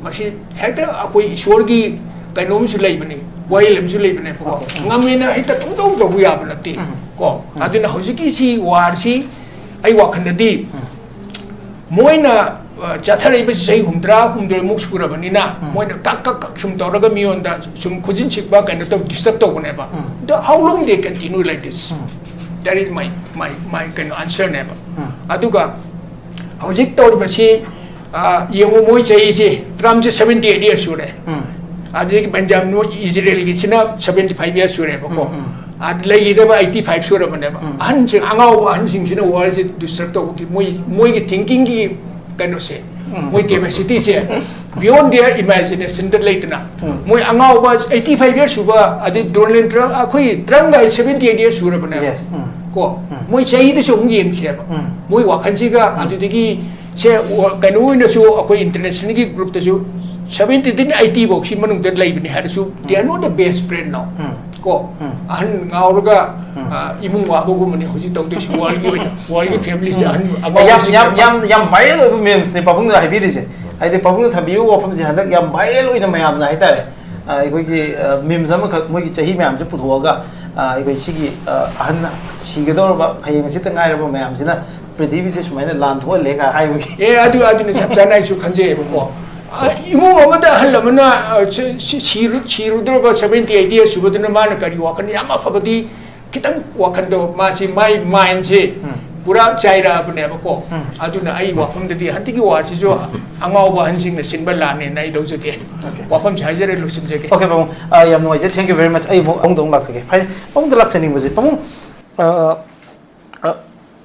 ꯃꯁꯤ ꯍꯦꯛꯇ ꯑꯩꯈꯣꯏ ꯏꯁꯣꯔꯒꯤ ꯀꯩꯅꯣꯝꯁꯨ ꯂꯩꯕꯅꯤ, ꯋꯥꯌꯦꯜ ꯑꯃꯁꯨ ꯂꯩꯕꯅꯦꯕꯀꯣ꯫ ꯉꯝꯃꯦꯅ ꯍꯦꯛꯇ ꯄꯪꯇꯧ ꯇꯧꯕ ꯌꯥꯕ ꯅꯠꯇꯦ ꯀꯣ꯫ ꯑꯗꯨꯅ ꯍꯧꯖꯤꯛꯀꯤ ꯁꯤ ꯋꯥꯔꯁꯤ ꯑꯩ ꯋꯥꯈꯜꯗꯗꯤ ꯃꯣꯏꯅ ꯑ, ꯆꯠꯊꯔꯛꯏꯕꯁꯤ ꯆꯍꯤ ꯍꯨꯝꯗ꯭ꯔꯥ ꯍꯨꯝꯗꯣꯏꯃꯨꯛ ꯁꯨꯔꯕꯅꯤꯅ ꯃꯣꯏꯅ ꯀꯛ ꯀꯛ ꯀꯛ ꯁꯨꯝ ꯇꯧꯔꯒ ꯃꯤꯉꯣꯟꯗ ꯁꯨꯝ ꯈꯨꯖꯤꯟ ꯁꯤꯛꯄ ꯀꯩꯅꯣ ꯇꯧ ꯗꯤꯁꯇꯔꯕ ꯇꯧꯕꯅꯦꯕ꯫ ꯑꯗꯣ how long they continue like this? That is my my my ꯀꯩꯅꯣ answerꯅꯦꯕ꯫ ꯑꯗꯨꯒ ꯍꯧꯖꯤꯛ ꯇꯧꯔꯤꯕꯁꯤ ꯑ, ꯌꯦꯡꯉꯨ, ꯃꯣꯏ ꯆꯍꯤꯁꯤ, ꯇ꯭ꯔꯝꯞꯁꯦ seventy eight years ꯁꯨꯔꯦ꯫ ꯑꯗꯨꯗꯒꯤ ꯕꯦꯟꯖꯥꯃꯤꯟ ꯏꯖꯔꯦꯜꯒꯤꯁꯤꯅ seventy five years ꯁꯨꯔꯦꯕꯀꯣ꯫ ꯑꯗ ꯂꯩꯈꯤꯗꯕ eighty five ꯁꯨꯔꯕꯅꯦꯕ꯫ ꯑꯍꯟꯁꯤꯡ, ꯑꯉꯥꯎꯕ ꯑꯍꯟꯁꯤꯡꯁꯤꯅ ꯋꯥꯔꯜꯁꯦ ꯗꯤꯁꯇꯔꯕ ꯇꯧꯕꯒꯤ ꯃꯣꯏ ꯃꯣꯏꯒꯤ ꯊꯤꯡꯀꯤꯡꯒꯤ ꯀꯩꯅꯣꯁꯦ, ꯃꯣꯏ ꯀꯦꯄꯦꯁꯤꯇꯤꯁꯦ beyond their imaginationꯗ ꯂꯩꯇꯅ, ꯃꯣꯏ ꯑꯉꯥꯎꯕ eighty five years ꯁꯨꯕ, ꯑꯗꯩ ꯗꯣꯅꯥꯜꯗ ꯇ꯭ꯔꯝꯞ, ꯑꯩꯈꯣꯏ ꯇ꯭ꯔꯝꯞ ꯒꯥꯏ seventy eight years ꯁꯨꯔꯕꯅꯦꯕ꯫ ꯀꯣ, ꯃꯣꯏ ꯆꯍꯤꯗꯁꯨ ꯑꯃꯨꯛ ꯌꯦꯡꯁꯦꯕ꯫ ꯃꯣꯏ ꯋꯥꯈꯜꯁꯤꯒ ꯑꯗꯨꯗꯒꯤ ꯁꯦ, ꯀꯩꯅꯣ ꯑꯣꯏꯅꯁꯨ ꯑꯩꯈꯣꯏ ꯏꯟꯇꯔꯅꯦꯁꯅꯦꯜꯒꯤ ꯒ꯭ꯔꯨꯞꯇꯁꯨ seventy eighty ꯐꯥꯎꯁꯤ ꯃꯅꯨꯡꯗ ꯂꯩꯕꯅꯤ ꯍꯥꯏꯔꯁꯨ, they are not the best friend now. ꯀꯣ, ꯑꯍꯟ ꯉꯥꯎꯔꯒ, ꯑ, ꯏꯃꯨꯡ ꯋꯥꯕꯒꯨꯝꯕꯅꯤ ꯍꯧꯖꯤꯛ ꯇꯧꯗꯣꯏꯁꯤ꯫ ꯋꯥꯔꯜꯒꯤ ꯑꯣꯏꯅ, ꯋꯥꯔꯜꯒꯤ ꯐꯦꯃꯤꯂꯤꯁꯦ ꯑꯍꯟ ꯑꯉꯥꯎꯕꯁꯤꯡ ꯌꯥꯝ ꯌꯥꯝ ꯌꯥꯝ viral ꯑꯣꯏꯕ ꯃꯦꯝꯁꯅꯦ ꯄꯥꯕꯨꯡꯅ ꯍꯥꯏꯕꯤꯔꯤꯁꯦ꯫ ꯍꯥꯏꯗꯤ ꯄꯥꯕꯨꯡꯅ ꯊꯝꯕꯤꯔꯤꯕ ꯋꯥꯐꯝꯁꯦ ꯍꯟꯗꯛ ꯌꯥꯝ viral ꯑꯣꯏꯅ ꯃꯌꯥꯝꯅ ꯍꯥꯏꯇꯥꯔꯦ, ꯑ, ꯑꯩꯈꯣꯏꯒꯤ, ꯑ, ꯃꯦꯝꯁ ꯑꯃꯈꯛ ꯃꯣꯏꯒꯤ ꯆꯍꯤ ꯃꯌꯥꯝꯁꯦ ꯄꯨꯊꯣꯛꯑꯒ ꯑ, ꯑꯩꯈꯣꯏ ꯁꯤꯒꯤ, ꯑ, ꯑꯍꯟ ꯁꯤꯒꯗꯧꯔꯕ ꯍꯌꯦꯡ ꯍꯪꯆꯤꯠꯇ ꯉꯥꯏꯔꯕ ꯃꯌꯥꯝꯁꯤꯅ ꯄ꯭ꯔꯤꯊꯤꯕꯤꯁꯦ ꯁꯨꯃꯥꯏꯅ ꯂꯥꯟ ꯊꯣꯛꯍꯜꯂꯦ ꯀꯥꯏ ꯍꯥꯏꯕꯒꯤ꯫ ꯑꯦ, ꯑꯗꯨ, ꯑꯗꯨꯅ ꯆꯞ ꯆꯥꯅ ꯑꯩꯁꯨ ꯈꯟꯖꯩꯑꯕꯀꯣ꯫ ꯑ, ꯏꯃꯨꯡ ꯑꯃꯗ ꯑꯍꯜ ꯑꯃꯅ, ꯑ, ꯁꯤ-, ꯁꯤ-, ꯁꯤꯔꯨ-, ꯁꯤꯔꯨꯗꯧꯔꯕ seventy eighty years ꯁꯨꯕꯗꯨꯅ ꯃꯥꯅ ꯀꯔꯤ ꯋꯥꯈꯜ ꯌꯥꯝ ꯑꯐꯕꯗꯤ, ꯈꯤꯇꯪ ꯋꯥꯈꯜꯗꯣ, ꯃꯥꯁꯤ, ꯃꯥꯏ mindꯁꯦ ꯄꯨꯔꯥ ꯆꯥꯏꯔꯛꯑꯕꯅꯦꯕꯀꯣ꯫ ꯑꯗꯨꯅ ꯑꯩ ꯋꯥꯐꯝꯗꯗꯤ ꯍꯟꯗꯛꯀꯤ warꯁꯤꯁꯨ ꯑꯉꯥꯎꯕ ꯑꯍꯟꯁꯤꯡꯅ ꯁꯤꯟꯕ ꯂꯥꯟꯅꯦꯅ ꯑꯩ ꯂꯧꯖꯒꯦ꯫ Okay. ꯋꯥꯐꯝꯁꯦ ꯍꯥꯏꯖꯔꯦ, ꯂꯣꯏꯁꯤꯟꯖꯒꯦ꯫ Okay, ꯄꯥꯕꯨꯡ, ꯑ, ꯌꯥꯝ ꯅꯨꯡꯉꯥꯏꯖꯩ, thank you very much꯫ ꯑꯩ ꯑꯃꯨꯛ ꯑꯍꯨꯝꯗ ꯑꯃꯨꯛ ꯂꯥꯛꯆꯒꯦ꯫ ꯐꯔꯦ, ꯑꯍꯨꯝꯗ ꯂꯥꯛꯆꯅꯤꯡꯕꯁꯦ, ꯄꯥꯕꯨꯡ, ꯑ, ꯑ,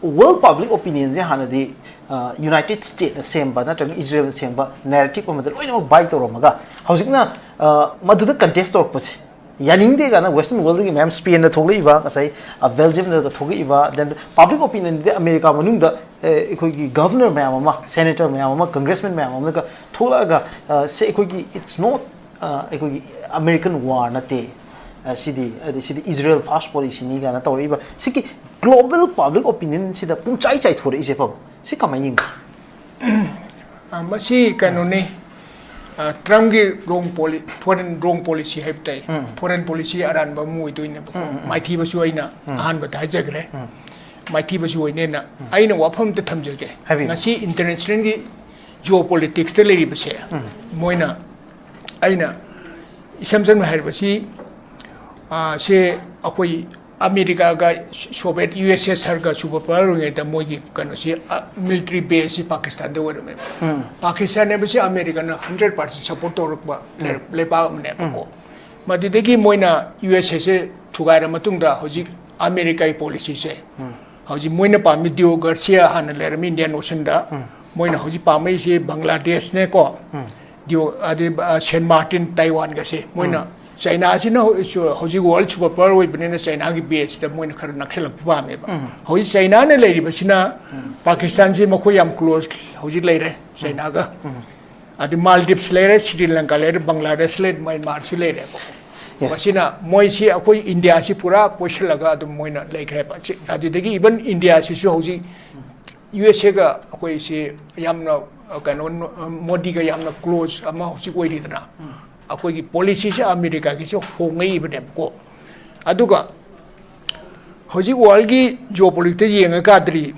world public opinionꯁꯦ ꯍꯥꯟꯅꯗꯤ, ꯑ, United Statesꯅ ꯁꯦꯝꯕ ꯅꯠꯇ꯭ꯔꯒ ꯏꯖꯔꯦꯜꯅ ꯁꯦꯝꯕ narrative ꯑꯃꯗ ꯂꯣꯏꯅꯃꯛ buy ꯇꯧꯔꯝꯃꯒ, ꯍꯧꯖꯤꯛꯅ, ꯑ, ꯃꯗꯨꯗ contest ꯇꯧꯔꯛꯄꯁꯦ ꯌꯥꯅꯤꯡꯗꯦ ꯀꯥꯏꯅ Western worldꯗꯒꯤ ꯃꯌꯥꯝ, Spainꯗ ꯊꯣꯛꯂꯛꯏꯕ, ꯉꯁꯥꯏ, ꯑ, Belgiumꯗ ꯊꯣꯛꯂꯛꯏꯕ, then public opinionꯗꯤ ꯑꯃꯦꯔꯤꯀꯥ ꯃꯅꯨꯡꯗ, ꯑ, ꯑꯩꯈꯣꯏꯒꯤ governor ꯃꯌꯥꯝ ꯑꯃ, senator ꯃꯌꯥꯝ ꯑꯃ, congressman ꯃꯌꯥꯝ ꯑꯃꯅꯒ ꯊꯣꯛꯂꯛꯑꯒ, ꯑ, ꯁꯦ, ꯑꯩꯈꯣꯏꯒꯤ, it's not, ꯑ, ꯑꯩꯈꯣꯏꯒꯤ American war ꯅꯠꯇꯦ, ꯑ, ꯁꯤꯗꯤ, ꯍꯥꯏꯗꯤ ꯁꯤꯗꯤ ꯏꯖꯔꯦꯜ first policyꯅꯤ ꯀꯥꯏꯅ ꯇꯧꯔꯛꯏꯕ ꯁꯤꯒꯤ global public opinionꯁꯤꯗ ꯄꯨꯡꯆꯥꯏ ꯆꯥꯏꯊꯣꯔꯛꯏꯁꯦ, ꯄꯥꯕꯨꯡ, ꯁꯤ ꯀꯃꯥꯏꯅ ꯌꯦꯡꯕ? ꯑ, ꯃꯁꯤ ꯀꯩꯅꯣꯅꯤ, ꯑ, Trumpꯀꯤ wrong poli-, foreign, wrong policy ꯍꯥꯏꯕ ꯇꯥꯏ꯫ Foreign policy ꯑꯔꯥꯟꯕ ꯑꯃ ꯑꯣꯏꯗꯣꯏꯅꯦꯕꯀꯣ꯫ ꯃꯥꯏꯊꯤꯕꯁꯨ ꯑꯩꯅ ꯑꯍꯥꯟꯕꯗ ꯍꯥꯏꯖꯈ꯭ꯔꯦ꯫ ꯃꯥꯏꯊꯤꯕꯁꯨ ꯑꯣꯏꯅꯦꯅ꯫ ꯑꯩꯅ ꯋꯥꯐꯝ ꯑꯝꯇ ꯊꯝꯖꯒꯦ꯫ ꯍꯥꯏꯕꯤꯌꯨ꯫ ꯉꯁꯤ internationalꯒꯤ geopoliticsꯇ ꯂꯩꯔꯤꯕꯁꯦ, ꯃꯣꯏꯅ, ꯑꯩꯅ ꯏꯁꯝ ꯁꯝꯅ ꯍꯥꯏꯔꯕꯁꯤ, ꯑ, ꯁꯦ ꯑꯩꯈꯣꯏ ꯑꯃꯦꯔꯤꯀꯥꯒ Soviet USSRꯒ super power ꯑꯣꯏꯔꯤꯉꯩꯗ ꯃꯣꯏꯒꯤ ꯀꯩꯅꯣꯁꯤ, ꯑ, military baseꯁꯤ ꯄꯥꯀꯤꯁꯇꯥꯟꯗ ꯑꯣꯏꯔꯝꯃꯦꯕ꯫ ꯄꯥꯀꯤꯁꯇꯥꯟ ꯍꯥꯏꯕꯁꯤ ꯑꯃꯦꯔꯤꯀꯥꯅ hundred percent support ꯇꯧꯔꯛꯄ ꯂꯩ-, ꯂꯩꯕꯥꯛ ꯑꯃꯅꯦꯕꯀꯣ꯫ ꯃꯗꯨꯗꯒꯤ ꯃꯣꯏꯅ USAꯁꯦ ꯊꯨꯒꯥꯏꯔ ꯃꯇꯨꯡꯗ ꯍꯧꯖꯤꯛ ꯑꯃꯦꯔꯤꯀꯥꯒꯤ policyꯁꯦ, ꯍꯧꯖꯤꯛ ꯃꯣꯏꯅ ꯄꯥꯝꯃꯤ Diego Garcia ꯍꯥꯟꯅ ꯂꯩꯔꯝꯃꯤ Indian Oceanꯗ꯫ ꯃꯣꯏꯅ ꯍꯧꯖꯤꯛ ꯄꯥꯝꯃꯛꯏꯁꯦ ꯕꯪꯒ꯭ꯂꯥꯗꯦꯁꯅꯦꯀꯣ꯫ Dio-, ꯑꯗꯩ, ꯑ, Saint Martin, Taiwanꯒꯁꯦ ꯃꯣꯏꯅ, Chinaꯁꯤꯅ ꯍꯧ-, ꯁꯨ-, ꯍꯧꯖꯤꯛ world super power ꯑꯣꯏꯕꯅꯤꯅ Chinaꯒꯤ baseꯇ ꯃꯣꯏꯅ ꯈꯔ ꯅꯛꯁꯜꯂꯛꯄ ꯄꯥꯝꯃꯦꯕ꯫ ꯍꯧꯖꯤꯛ Chinaꯅ ꯂꯩꯔꯤꯕꯁꯤꯅ ꯄꯥꯀꯤꯁꯇꯥꯟꯁꯤ ꯃꯈꯣꯏ ꯌꯥꯝ close ꯍꯧꯖꯤꯛ ꯂꯩꯔꯦ Chinaꯒ꯫ ꯑꯗꯩ Maldives ꯂꯩꯔꯦ, Sri Lanka ꯂꯩꯔꯦ, ꯕꯪꯒ꯭ꯂꯥꯗꯦꯁ ꯂꯩꯔꯦ, ꯃ꯭ꯌꯥꯟꯃꯥꯔꯁꯨ ꯂꯩꯔꯦꯕꯀꯣ꯫ Yes. ꯃꯁꯤꯅ ꯃꯣꯏꯁꯤ ꯑꯩꯈꯣꯏ ꯏꯟꯗꯤꯌꯥꯁꯤ ꯄꯨꯔꯥ ꯀꯣꯏꯁꯤꯜꯂꯒ ꯑꯗꯨꯝ ꯃꯣꯏꯅ ꯂꯩꯈ꯭ꯔꯦꯕ꯫ ꯁꯤ-, ꯑꯗꯨꯗꯒꯤ even ꯏꯟꯗꯤꯌꯥꯁꯤꯁꯨ ꯍꯧꯖꯤꯛ USAꯒ ꯑꯩꯈꯣꯏꯁꯤ ꯌꯥꯝꯅ, ꯑ, ꯀꯩꯅꯣ, ꯃꯣꯗꯤꯒ ꯌꯥꯝꯅ close ꯑꯃ ꯍꯧꯖꯤꯛ ꯑꯣꯏꯔꯤꯗꯅ꯫ ꯑꯩꯈꯣꯏꯒꯤ policyꯁꯦ ꯑꯃꯦꯔꯤꯀꯥꯒꯤꯁꯦ ꯍꯣꯡꯉꯛꯏꯕꯅꯦꯕꯀꯣ꯫ ꯑꯗꯨꯒ ꯍꯧꯖꯤꯛ ꯋꯥꯔꯜꯒꯤ ꯖꯤꯑꯣ ꯄꯣꯂꯤꯇꯤꯛꯁꯇ ꯌꯦꯡꯉꯀꯥꯟꯗꯗꯤ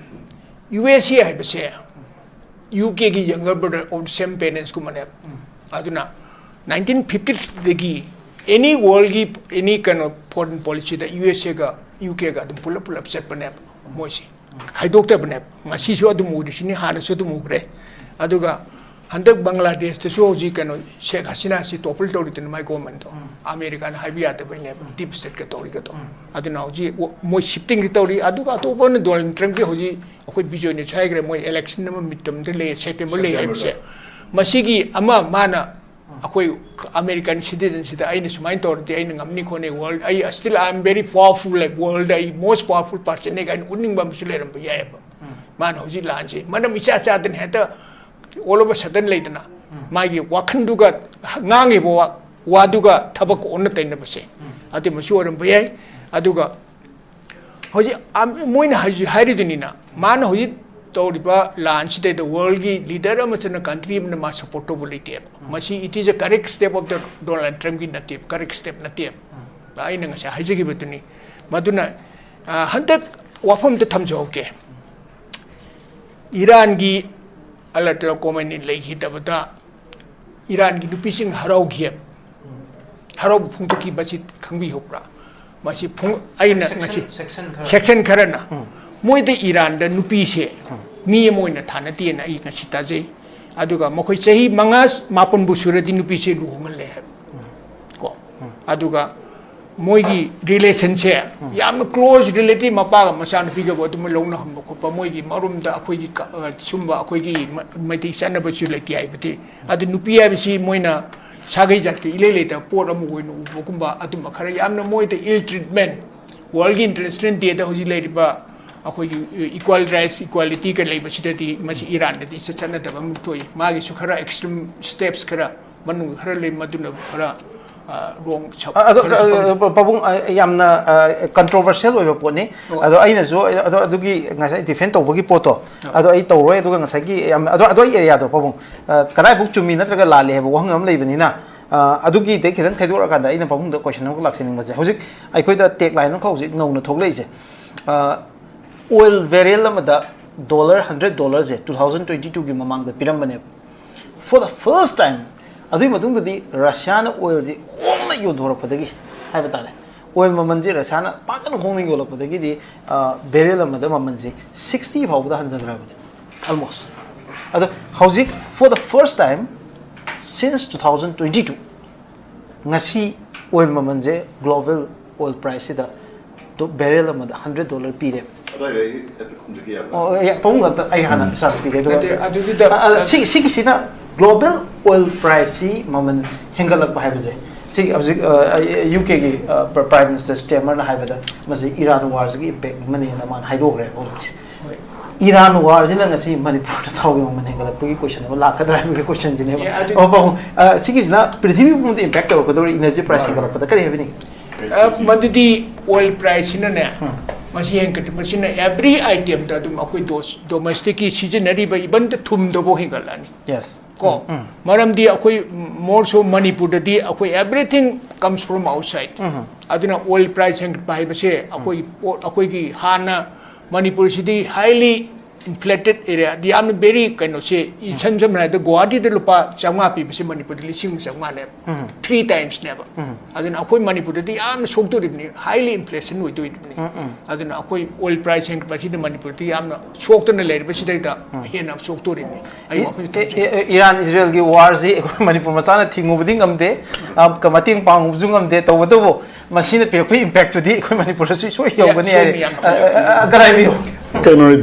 ꯌꯨ ꯑꯦꯁ ꯑꯦ ꯍꯥꯏꯕꯁꯦ ꯌꯨ ꯀꯦꯒꯤ ꯌꯪꯒꯔ ꯕ꯭ꯔꯗꯔ ꯑꯣꯐ ꯁꯦꯝ ꯄꯦꯔꯦꯟꯁꯀꯨꯝꯕꯅꯦꯕ꯫ ꯑꯗꯨꯅ ꯅꯥꯏꯟꯇꯤꯟ ꯐꯤꯐꯇꯤ ꯊ꯭ꯔꯤꯗꯒꯤ ꯑꯦꯅꯤ ꯋꯥꯔꯜꯒꯤ ꯑꯦꯅꯤ ꯀꯩꯅꯣ ꯐꯣꯔꯦꯟ ꯄꯣꯂꯤꯁꯤꯗ ꯌꯨ ꯑꯦꯁ ꯑꯦꯒ ꯌꯨ ꯀꯦꯒ ꯑꯗꯨꯝ ꯄꯨꯂꯞ ꯄꯨꯂꯞ ꯆꯠꯄꯅꯦꯕ ꯃꯣꯏꯁꯦ꯫ ꯈꯥꯏꯗꯣꯛꯇꯕꯅꯦꯕ꯫ ꯉꯁꯤꯁꯨ ꯑꯗꯨꯝ ꯎꯔꯤꯁꯤꯅꯤ, ꯍꯥꯟꯅꯁꯨ ꯑꯗꯨꯝ ꯎꯈ꯭ꯔꯦ꯫ ꯑꯗꯨꯒ ꯍꯟꯗꯛ ꯕꯪꯒ꯭ꯂꯥꯗꯦꯁꯇꯁꯨ ꯍꯧꯖꯤꯛ ꯀꯩꯅꯣ ꯁꯦꯈ ꯍꯁꯤꯅꯥꯁꯤ ꯇꯣꯄꯜ ꯇꯧꯔꯤꯗꯅ ꯃꯥꯏ ꯒꯣꯔꯃꯦꯟꯗꯣ꯫ ꯎꯝ꯫ ꯑꯃꯦꯔꯤꯀꯥꯅ ꯍꯥꯏꯕ ꯌꯥꯗꯕꯩꯅꯦꯕ, ꯎꯝ꯫ ꯗꯤꯞ ꯁ꯭ꯇꯦꯠꯀ ꯇꯧꯔꯤꯒꯗꯣ꯫ ꯎꯝ꯫ ꯑꯗꯨꯅ ꯍꯧꯖꯤꯛ ꯃꯣꯏ ꯁꯤꯐꯇꯤꯡꯁꯤ ꯇꯧꯔꯤ꯫ ꯑꯗꯨꯒ ꯑꯇꯣꯞꯄꯅ ꯗꯣꯅꯥꯜꯗ ꯇ꯭ꯔꯝꯞꯀꯤ ꯍꯧꯖꯤꯛ ꯑꯩꯈꯣꯏ ꯕꯤꯖꯣꯏꯅꯁꯨ ꯍꯥꯏꯈ꯭ꯔꯦ, ꯃꯣꯏ ꯏꯂꯦꯛꯁꯟ ꯑꯃ ꯃꯤꯠ ꯇꯔꯝꯗ ꯂꯩ, ꯁꯦꯞꯇꯦꯝꯕꯔ ꯂꯩ ꯍꯥꯏꯕꯁꯦ꯫ ꯁꯦꯞꯇꯦꯝꯕꯔꯗ꯫ ꯃꯁꯤꯒꯤ ꯑꯃ ꯃꯥꯅ ꯑꯩꯈꯣꯏ ꯑꯃꯦꯔꯤꯀꯥꯟ ꯁꯤꯇꯤꯖꯟꯁꯤꯗ ꯑꯩꯅ ꯁꯨꯃꯥꯏꯅ ꯇꯧꯔꯗꯤ ꯑꯩꯅ ꯉꯝꯅꯤ ꯈꯣꯠꯅꯤ, ꯋꯥꯔꯜ ꯑꯩ still I am very powerful, like, world ꯑꯩ ꯃꯣꯁ ꯄꯥꯋꯔꯐꯨꯜ ꯄꯥꯔꯁꯟꯅꯦ ꯀꯥꯏꯅ ꯎꯠꯅꯤꯡꯕ ꯑꯃꯁꯨ ꯂꯩꯔꯝꯕ ꯌꯥꯏꯑꯕ꯫ ꯎꯝ꯫ ꯃꯥꯅ ꯍꯧꯖꯤꯛ ꯂꯥꯟꯁꯦ ꯃꯔꯝ ꯏꯆꯥ ꯆꯥꯗꯅ ꯍꯦꯛꯇ all of a sudden ꯂꯩꯗꯅ, ꯎꯝ꯫ ꯃꯥꯒꯤ ꯋꯥꯈꯜꯗꯨꯒ ꯉꯥꯡꯉꯤꯕ ꯋꯥ-, ꯋꯥꯗꯨꯒ ꯊꯕꯛ ꯑꯣꯟꯅ ꯇꯩꯅꯕꯁꯦ꯫ ꯎꯝ꯫ ꯑꯗꯨꯃꯁꯨ ꯑꯣꯏꯔꯝꯕ ꯌꯥꯏ꯫ ꯑꯗꯨꯒ ꯍꯧꯖꯤꯛ ꯑꯝ-, ꯃꯣꯏꯅ ꯍꯧꯖꯤꯛ ꯍꯥꯏꯔꯤꯗꯨꯅꯤꯅ, ꯃꯥꯅ ꯍꯧꯖꯤꯛ ꯇꯧꯔꯤꯕ ꯂꯥꯟꯁꯤꯗꯩꯗ ꯋꯥꯔꯜꯒꯤ ꯂꯤꯗꯔ ꯑꯃꯁꯤꯅ ꯀꯟꯇ꯭ꯔꯤ ꯑꯃꯅ ꯃꯥ ꯁꯞꯄꯣꯔꯠ ꯇꯧꯕ ꯂꯩꯇꯦꯕ꯫ ꯎꯝ꯫ ꯃꯁꯤ it is a correct step of the Donald ꯇ꯭ꯔꯝꯞꯀꯤ ꯅꯠꯇꯦꯕ, ꯀꯔꯦꯛ ꯁ꯭ꯇꯦꯞ ꯅꯠꯇꯦꯕ꯫ ꯎꯝ꯫ ꯑꯩꯅ ꯉꯁꯥꯏ ꯍꯥꯏꯖꯈꯤꯕꯗꯨꯅꯤ꯫ ꯃꯗꯨꯅ, ꯑ, ꯍꯟꯗꯛ ꯋꯥꯐꯝꯗ ꯊꯝꯖꯍꯧꯒꯦ꯫ ꯏꯔꯥꯟꯒꯤ ꯑꯂꯥꯌꯥꯇꯣꯂꯥ ꯈꯣꯃꯦꯅꯤ ꯂꯩꯈꯤꯗꯕꯗ ꯏꯔꯥꯟꯒꯤ ꯅꯨꯄꯤꯁꯤꯡ ꯍꯔꯥꯎꯈꯤ, ꯍꯔꯥꯎꯕ ꯐꯣꯡꯗꯣꯛꯈꯤ꯫ ꯃꯁꯤ ꯈꯪꯕꯤꯍꯧꯕ꯭ꯔꯥ? ꯃꯁꯤ ꯐꯣꯡ-, ꯑꯩꯅ ꯉꯁꯤ section, section ꯈꯔ꯫ Section ꯈꯔꯅ ꯎꯝ꯫ ꯃꯣꯏꯗ ꯏꯔꯥꯟꯗ ꯅꯨꯄꯤꯁꯦ ꯎꯝ꯫ ꯃꯤ ꯑꯃ ꯑꯣꯏꯅ ꯊꯥꯅꯗꯦꯅ ꯑꯩ ꯉꯁꯤ ꯇꯥꯖꯩ꯫ ꯑꯗꯨꯒ ꯃꯈꯣꯏ ꯆꯍꯤ ꯃꯉꯥ ꯃꯥꯄꯟꯕꯨ ꯁꯨꯔꯗꯤ ꯅꯨꯄꯤꯁꯦ ꯂꯨꯍꯣꯡꯍꯜꯂꯦ ꯍꯥꯏꯕ꯫ ꯎꯝ꯫ ꯀꯣ꯫ ꯎꯝ꯫ ꯑꯗꯨꯒ ꯃꯣꯏꯒꯤ relationꯁꯦ ꯎꯝ꯫ ꯌꯥꯝꯅ close relative, ꯃꯄꯥꯒ ꯃꯆꯥꯅꯨꯄꯤꯒꯕꯨ ꯑꯗꯨꯝ ꯂꯧꯅꯍꯟꯕ ꯈꯣꯠꯄ, ꯃꯣꯏꯒꯤ ꯃꯔꯨꯝꯗ ꯑꯩꯈꯣꯏꯒꯤ ꯀ-, ꯑ, ꯁꯨꯝꯕ ꯑꯩꯈꯣꯏꯒꯤ ꯃ-, ꯃꯩꯇꯩ ꯆꯠꯅꯕꯁꯨ ꯂꯩꯇꯦ ꯍꯥꯏꯕꯗꯤ꯫ ꯑꯗꯨ ꯅꯨꯄꯤ ꯍꯥꯏꯕꯁꯤ ꯃꯣꯏꯅ ꯁꯥꯒꯩ ꯖꯥꯠꯀꯤ ꯏꯂꯩ ꯂꯩꯇꯕ ꯄꯣꯠ ꯑꯃ ꯑꯣꯏꯅ ꯎꯕꯒꯨꯝꯕ, ꯑꯗꯨꯝꯕ ꯈꯔ ꯌꯥꯝꯅ ꯃꯣꯏꯗ ill treatment, ꯋꯥꯔꯜꯒꯤ ꯏꯟꯇꯔꯅꯦꯁꯅꯦꯜ ꯗꯦꯗ ꯍꯧꯖꯤꯛ ꯂꯩꯔꯤꯕ ꯑꯩꯈꯣꯏꯒꯤ equal rights, equalityꯒ ꯂꯩꯕꯁꯤꯗꯗꯤ ꯃꯁꯤ ꯏꯔꯥꯟꯗꯗꯤ ꯏꯆꯠ ꯆꯠꯅꯗꯕ ꯑꯃ ꯊꯣꯛꯏ꯫ ꯃꯥꯒꯤꯁꯨ ꯈꯔ extreme steps ꯈꯔ ꯃꯅꯨꯡꯗ ꯈꯔ ꯂꯩ, ꯃꯗꯨꯅ ꯈꯔ, ꯑ, wrong ꯁꯞ-, ꯑ, ꯑꯗꯣ, ꯈꯔꯁꯨ ꯑ, ꯄꯪꯉꯤ꯫ ꯄꯥꯕꯨꯡ, ꯑ, ꯌꯥꯝꯅ, ꯑ, controversial ꯑꯣꯏꯕ ꯄꯣꯠꯅꯤ꯫ ꯑꯣ꯫ ꯑꯗꯣ ꯑꯩꯅꯁꯨ, ꯑꯗꯣ ꯑꯗꯨꯒꯤ ꯉꯁꯥꯏ defend ꯇꯧꯕꯒꯤ ꯄꯣꯠꯇꯣ, ꯑꯣ꯫ ꯑꯗꯣ ꯑꯩ ꯇꯧꯔꯣꯏ꯫ ꯑꯗꯨꯒ ꯉꯁꯥꯏꯒꯤ ꯌꯥꯝ, ꯑꯗꯣ, ꯑꯗꯣ ꯑꯩ areaꯗꯣ, ꯄꯥꯕꯨꯡ, ꯑ, ꯀꯗꯥꯏꯐꯥꯎ ꯆꯨꯝꯃꯤ ꯅꯠꯇ꯭ꯔꯒ ꯂꯥꯜꯂꯤ ꯍꯥꯏꯕ ꯋꯥꯍꯪ ꯑꯃ ꯂꯩꯕꯅꯤꯅ, ꯑ, ꯑꯗꯨꯒꯤꯗꯩ ꯈꯤꯇꯪ ꯈꯥꯏꯗꯣꯔꯛꯑꯀꯥꯟꯗ ꯑꯩꯅ ꯄꯥꯕꯨꯡꯗ ꯀꯣꯏꯁꯟ ꯑꯃꯈꯛ ꯂꯥꯛꯆꯅꯤꯡꯕꯁꯦ, ꯍꯧꯖꯤꯛ ꯑꯩꯈꯣꯏꯗ ꯇꯦꯛ ꯂꯥꯏꯟ ꯑꯃꯈꯛ ꯍꯧꯖꯤꯛ ꯅꯧꯅ ꯊꯣꯛꯂꯛꯏꯁꯦ, ꯑ, ꯑꯣꯏꯜ ꯕꯦꯔꯦꯜ ꯑꯃꯗ ꯗꯣꯂꯔ ꯍꯟꯗ꯭ꯔꯦꯠ ꯗꯣꯂꯔꯁꯦ ꯇꯨ ꯊꯥꯎꯖꯟ ꯇ꯭ꯋꯦꯟꯇꯤ ꯇꯨꯒꯤ ꯃꯃꯥꯡꯗ ꯄꯤꯔꯝꯕꯅꯦꯕ꯫ For the first time, ꯑꯗꯨꯒꯤ ꯃꯇꯨꯡꯗꯗꯤ ꯔꯁꯤꯌꯥꯅ ꯑꯣꯏꯜꯁꯤ ꯍꯣꯡꯅ ꯌꯣꯟꯊꯣꯔꯛꯄꯗꯒꯤ ꯍꯥꯏꯕ ꯇꯥꯔꯦ, ꯑꯣꯏꯜ ꯃꯃꯜꯁꯦ ꯔꯁꯤꯌꯥꯅ ꯄꯥꯛꯇꯅ ꯍꯣꯡꯅ ꯌꯣꯜꯂꯛꯄꯗꯒꯤꯗꯤ, ꯑ, ꯕꯦꯔꯦꯜ ꯑꯃꯗ ꯃꯃꯜꯁꯦ ꯁꯤꯛꯁꯇꯤ ꯐꯥꯎꯕꯗ ꯍꯟꯊꯈ꯭ꯔꯕꯅꯦ, almost. ꯑꯗꯣ ꯍꯧꯖꯤꯛ, for the first time since two thousand twenty two, ꯉꯁꯤ ꯑꯣꯏꯜ ꯃꯃꯜꯁꯦ, ꯒ꯭ꯂꯣꯕꯦꯜ ꯑꯣꯏꯜ ꯄ꯭ꯔꯥꯏꯁꯁꯤꯗ ꯕꯦꯔꯦꯜ ꯑꯃꯗ ꯍꯟꯗ꯭ꯔꯦꯠ ꯗꯣꯂꯔ ꯄꯤꯔꯦꯕ꯫ ꯑꯗꯨꯋꯥꯏꯗ ꯑꯩ ꯑꯗꯨ ꯈꯨꯝꯖꯒꯦ ꯌꯥꯕ꯭ꯔꯥ? ꯑꯣ, ꯑꯦ, ꯄꯥꯕꯨꯡ ꯑꯝꯇ ꯑꯩ ꯍꯥꯟꯅ ꯆꯥꯟꯁ ꯄꯤꯒꯦ, ꯑꯗꯨꯒ ꯅꯠꯇꯦ, ꯑꯗꯨꯗꯨꯗ ꯑ, ꯑ, ꯁꯤ-, ꯁꯤꯒꯤꯁꯤꯅ ꯒ꯭ꯂꯣꯕꯦꯜ ꯑꯣꯏꯜ ꯄ꯭ꯔꯥꯏꯁꯁꯤ ꯃꯃꯜ ꯍꯦꯟꯒꯠꯂꯛꯄ ꯍꯥꯏꯕꯁꯦ, ꯁꯤꯒꯤ ꯍꯧꯖꯤꯛ, ꯑ, ꯌꯨ ꯀꯦꯒꯤ, ꯑ, ꯄ꯭ꯔ-, ꯄ꯭ꯔꯥꯏꯝ ꯃꯤꯅꯤꯁꯇꯔ ꯁ꯭ꯇꯦꯃꯔꯅ ꯍꯥꯏꯕꯗ ꯃꯁꯤ ꯏꯔꯥꯟ ꯋꯥꯔꯁꯤꯒꯤ ꯏꯝꯄꯦꯛ ꯑꯃꯅꯦꯅ ꯃꯥꯅ ꯍꯥꯏꯗꯣꯛꯈ꯭ꯔꯦ ꯍꯧꯖꯤꯛꯁꯦ꯫ ꯍꯣꯏ꯫ ꯏꯔꯥꯟ ꯋꯥꯔꯁꯤꯅ ꯉꯁꯤ ꯃꯅꯤꯄꯨꯔꯗ ꯊꯥꯎꯒꯤ ꯃꯃꯜ ꯍꯦꯟꯒꯠꯂꯛꯄꯒꯤ ꯀꯣꯏꯁꯟ ꯑꯃ ꯂꯥꯛꯀꯗ꯭ꯔꯥ ꯍꯥꯏꯕꯒꯤ ꯀꯣꯏꯁꯟꯁꯤꯅꯦꯕ꯫ ꯑꯦ, ꯑꯗꯨ- ꯑꯣ, ꯄꯥꯕꯨꯡ, ꯑ, ꯁꯤꯒꯤꯁꯤꯅ ꯄ꯭ꯔꯤꯊꯤꯕꯤ ꯄꯨꯝꯕꯗ ꯏꯝꯄꯦꯛ ꯇꯧꯔꯛꯀꯗꯧꯔꯤ ꯏꯅꯔꯖꯤ ꯄ꯭ꯔꯥꯏꯁ ꯍꯦꯟꯒꯠꯂꯛꯄꯗ, ꯀꯔꯤ ꯍꯥꯏꯕꯤꯅꯤꯡꯉꯤ? ꯑ, ꯃꯗꯨꯗꯤ ꯑꯣꯏꯜ ꯄ꯭ꯔꯥꯏꯁꯁꯤꯅꯅꯦ, ꯎꯝ꯫ ꯃꯁꯤ ꯍꯦꯟꯒꯠꯄꯁꯤꯅ ꯑꯦꯕ꯭ꯔꯤ ꯑꯥꯏꯇꯦꯝꯗ ꯑꯗꯨꯝ ꯑꯩꯈꯣꯏ ꯗꯣꯁ-, ꯗꯣꯃꯦꯁꯇꯤꯛꯀꯤ ꯁꯤꯖꯤꯟꯅꯔꯤꯕ ꯏꯕꯟꯗ ꯊꯨꯝꯗꯐꯥꯎ ꯍꯦꯟꯒꯠꯂꯛꯑꯅꯤ꯫ ꯌꯦꯁ꯫ ꯀꯣ, ꯃꯔꯝꯗꯤ ꯑꯩꯈꯣꯏ ꯃꯣꯔꯁꯨ ꯃꯅꯤꯄꯨꯔꯗꯗꯤ ꯑꯩꯈꯣꯏ everything comes from outside. ꯑꯗꯨꯅ ꯑꯣꯏꯜ ꯄ꯭ꯔꯥꯏꯁ ꯍꯦꯟꯒꯠꯄ ꯍꯥꯏꯕꯁꯦ ꯑꯩꯈꯣꯏ ꯄꯣꯠ, ꯑꯩꯈꯣꯏꯒꯤ ꯍꯥꯟꯅ ꯃꯅꯤꯄꯨꯔꯁꯤꯗꯤ highly inflated area, ꯌꯥꯝꯅ very ꯀꯩꯅꯣꯁꯦ, ꯏꯁꯝ ꯁꯝꯅ ꯍꯥꯏꯔꯕꯗ ꯒꯨꯋꯥꯍꯥꯇꯤꯗ ꯂꯨꯄꯥ ꯆꯥꯝꯃꯉꯥ ꯄꯤꯕꯁꯦ ꯃꯅꯤꯄꯨꯔꯗ ꯂꯤꯁꯤꯡ ꯑꯃ ꯆꯥꯝꯃꯉꯥꯅꯦꯕ, three timesꯅꯦꯕ꯫ ꯑꯗꯨꯅ ꯑꯩꯈꯣꯏ ꯃꯅꯤꯄꯨꯔꯗꯗꯤ ꯌꯥꯝꯅ ꯁꯣꯛꯇꯣꯔꯤꯕꯅꯤ, highly inflation ꯑꯣꯏꯗꯣꯔꯤꯕꯅꯤ꯫ ꯑꯗꯨꯅ ꯑꯩꯈꯣꯏ ꯑꯣꯏꯜ ꯄ꯭ꯔꯥꯏꯁ ꯍꯦꯟꯒꯠꯄꯁꯤꯗ ꯃꯅꯤꯄꯨꯔꯗꯤ ꯌꯥꯝꯅ ꯁꯣꯛꯇꯅ ꯂꯩꯔꯤꯕꯁꯤꯗꯩꯗ ꯍꯦꯟꯅ ꯁꯣꯛꯇꯣꯔꯤꯕꯅꯤ꯫ ꯑꯩ ꯋꯥꯐꯝꯁꯤ ꯊꯝꯖꯒꯦ꯫ ꯏ-, ꯏ-, ꯏꯔꯥꯟ ꯏꯖꯔꯦꯜꯒꯤ ꯋꯥꯔꯁꯤ ꯑꯩꯈꯣꯏ ꯃꯅꯤꯄꯨꯔ ꯃꯆꯥꯅ ꯊꯤꯡꯉꯨꯕꯗꯤ ꯉꯝꯗꯦ, ꯑ, ꯀ-, ꯃꯇꯦꯡ ꯄꯥꯡꯉꯨꯕꯁꯨ ꯉꯝꯗꯦ꯫ ꯇꯧꯕꯇꯕꯨ ꯃꯁꯤꯅ ꯄꯤꯔꯛꯄ ꯏꯝꯄꯦꯛꯇꯨꯗꯤ ꯑꯩꯈꯣꯏ ꯃꯅꯤꯄꯨꯔꯗꯁꯨ ꯁꯣꯏ ꯌꯧꯒꯅꯤ ꯁꯣꯏ ꯍꯥꯏꯔꯦ꯫ ꯌꯥꯝ ꯑ, ꯑ, ꯑ, ꯀꯔꯥꯏꯕꯤꯌꯨ? ꯀꯩꯅꯣꯅꯤ,